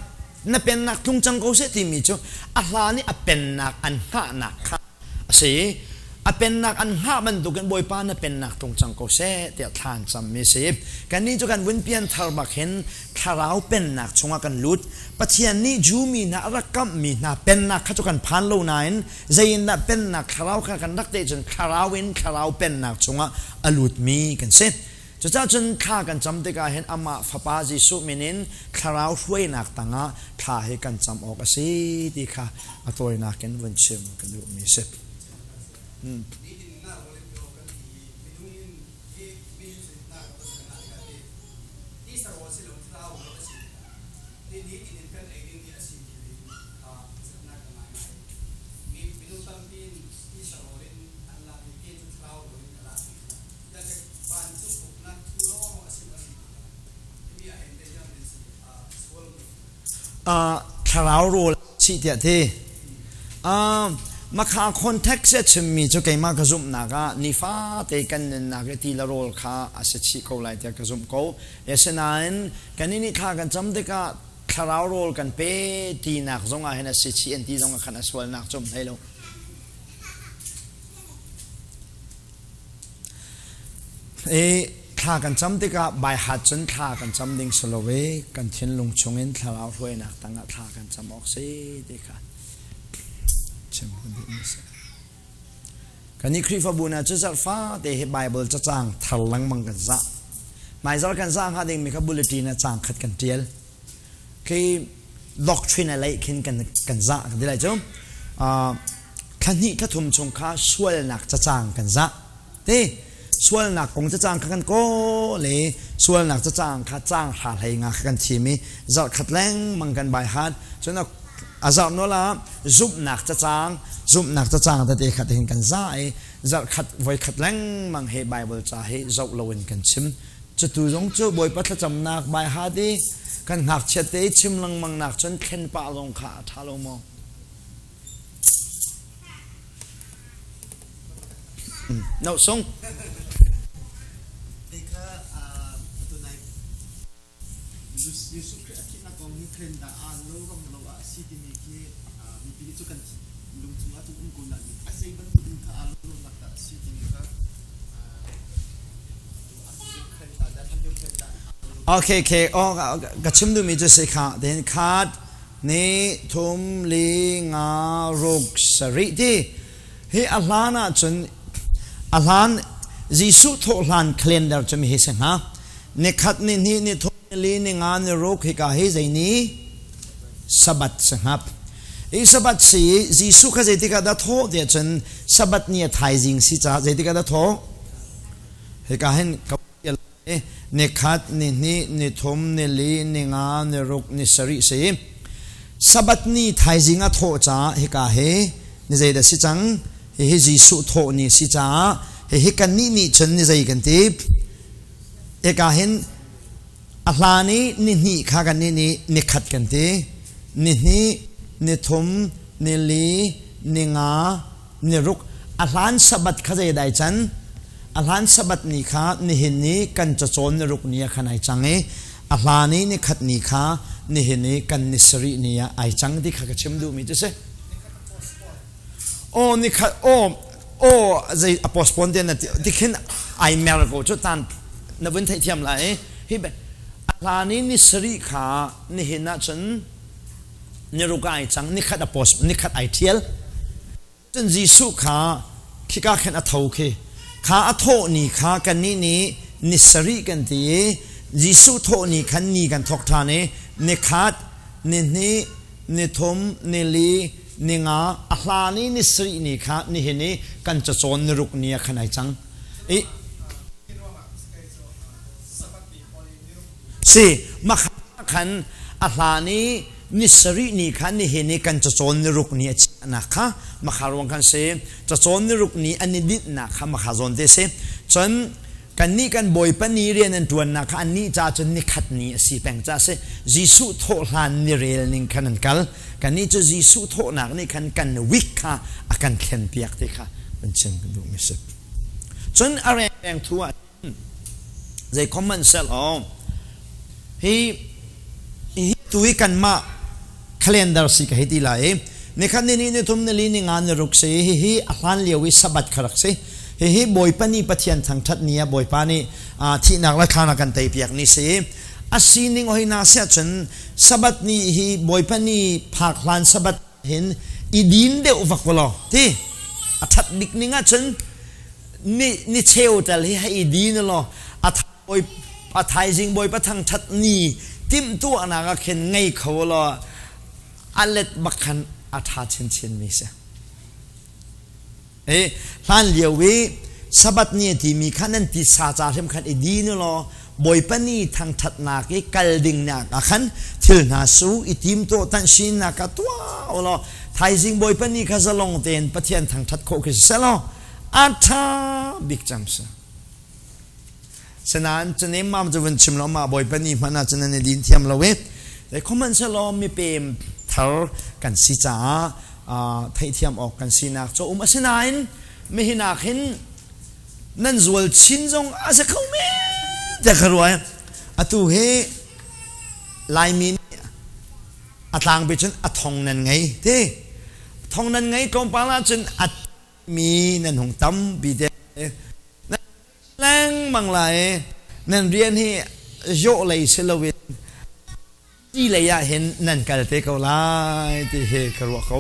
na pennak tlung cang ko seh timi cu a hlan i a pennak an hngahnak kha a si. A pennak an hngah bantukin Bawipa na pennak tlung cang ko seh tiah thla an cammi a si. Kannih cu kan vun pian thar bak hin thlarau pennak chungah kan lut. Pathian nih Jew mi hna a rak kamhmi hna pennak kha cu kan phan lo nain zei in dah pennak thlarau kha kan rak teh cun thlarau in thlarau pennak chungah a lutmi kan si. Cucaah cun thla kan cam tikah hin amah Fapa Jesuh min in thlarau hruainak tangah thla hi kan cam awk a si ti kha a tawinak in vun chim ka duhmi a si. Thlarau rawl si tiah ti. Makha context a chimmi cu keimah ka zumhnak ah nifate kan nunnak i ti le rawl kha a si chih ko lai tiah ka zumh ko. Asinain kan nih thla kan cam tikah thlarau rawl kan pe tinak zong ah hin a si chih an ti zong ah khan a sualnak cu um hlei lo. I thla kan cam tikah baihat cun thla kan cam ding si lo i kan thinlung chungin thlarau hruainak tangah thla kan cam awk si ti kha chim kan duhmi si. Kan i Khrihfabu hna cu zarh fate hi Bible cacang thar lengmang kan zah. Hmaizarh kan zah hnga dingmi kha bulletin ah caang khat kan ṭial. Khi doctrine a lei khin kan kan zah kan ti lai cu. Thla hnih thla thum chung kha sualnak cacang kan zah. Te sualnak kong cacang kha kan kawl i sualnak cacang kha caang hra hlei nga kha kan thim i zarh khat lengmang kan bai hat. Cun a zarh nawl ah zumhnak cacang zumhnak cacang tete kha tihin kan zah i zarh khat voi khat lengmang hi Bible ca hi zoh loin kan chim. Cutu zong cu Bawipa thlacamnak bai hat i kan ngakchiat te i chim lengmang nak cun thlen pah zong kha a ṭha lo maw? No sung. Kha tunai Yusuf a thihnak kong hi calendar ah lo ram lo ah si timi khi mipi nih cu kan lung chungah cun um ko nain a zei bantuk in kha aa lo nak dah si timi kha. Okay, okay. Oh, ka chim duhmi cu si kha. Then khat ni thum li nga ruk sarih ti hi a hlan ah cun a hlan Jesuh thawh hlan calendar cu mi hi si hnga. Ni khat ni hnih ni thum ni li ni nga ni ruk hika hi zei ni Sabbath si hnga. I Sabbath si Jesuh kha zeitik ah dah thawh tiah cun Sabbath ni a thaizing si caah zeitik ah dah thawh? Hika hin ka ni khat, ni hnih, ni thum, ni li, ni nga, ni ruk, ni sarih si. Sabbath ni thaizing a thawh caah hika hi ni zeidah si cang? Hihi Jesuh thawh ni si caah hihi kannih nih cun ni zei kan ti? Hika hin a hlan i ni hnih kha kannih nih ni khat kan ti. Ni hnih, ni thum, ni li, ni nga, ni ruk. A hlan Sabbath kha zei dai can? A hlan Sabbath ni kha nihin ni kan cacawn ni ruk ni ah khan ai cang i a hlan i ni khat ni kha nihin i kan ni sarih ni ah ai cang ti kha ka chim duhmi cu si. Aw ni khat aw aw zei a postpone te na ti khin ai mer ko cu tan na vun theihthiam lai hi a hlan i ni sarih kha nihin ah cun ni ruk ai cang ni khat a post ni khat ai thial cun Jesuh kha khika khin a tho khi kha a thawh ni kha kannih nih ni sarih kan ti i Jesuh thawh ni khan ni kan thawk ṭhan i ni khat ni hnih ni thum ni li ni nga a hlan i ni sarih ni kha nihin i kan cacawn ni ruk ni ah khan ai cang i si makha khan a hlan i ni sarih ni kha nihin i kan cacawn ni ruk ni a chiahnak kha makha ruang khan si cacawn ni ruk ni an i dinhnak kha makha zawn te si cun kannih kan bawipa ni rian an ṭuannak kha annih ca cun ni khat ni a si peng ca si Jesuh thawh hlan ni rel ning khan an kal kannih cu Jesuh thawhnak nih khan kan week kha a kan thlen piak ti kha kan chim kan duhmi si cun a reng thu ah zei common sel aw hi hi tu hi kanmah calendar si ka hei ti lai i nikhat ni ni ni thum ni li ni nga ni ruk si hi hi a hlan lio i sabbath kha rak si hihi Bawipa nih Pathian thangṭhat ni ah Bawipa nih thihnak le thlan a kan teipiak ni si a sining hoi na siah cun sabbath ni hi Bawipa ni phak hlan sabbath hin i din deuh vak law ti a ṭhat bik ning ah cun ni ni cheu tal hi hei i din law a Bawi a thaizing Bawipa thangṭhat ni timhtuahnak ah khin ngei kho law a let bak khan a ṭha chinchin mi si. E hlan lio i Sabbath ni a timi kha nan titsa ca hrim khan i din law Bawipa ni thangṭhatnak i kal ding nak ah khan thil hna su i tim tuah tanhsinak ah tuah u law thaizing Bawipa ni kha zalong tein Pathian thangṭhat khawh khi si law a ṭha bik cang si. Sinain cunem mam cu vun chim lo mah Bawipa ni hmanh ah cun nan i din thiam lo i zeikhuhmanhsehlaw mipem thar kan si caah theihthiam awk kan sinak cu um asinain mihinak hin nan zual chin zong a si kho men tiah ka ruah atu hi Laimi nih a tlangpi cun a thong nan ngei ti thong nan ngei tlawmpal ah cun a mi nan hung tampi te lengmang lai nan rian hi zawh lei si loin ti lei ah hin nan kal te ko lai ti hi ka ruah ko.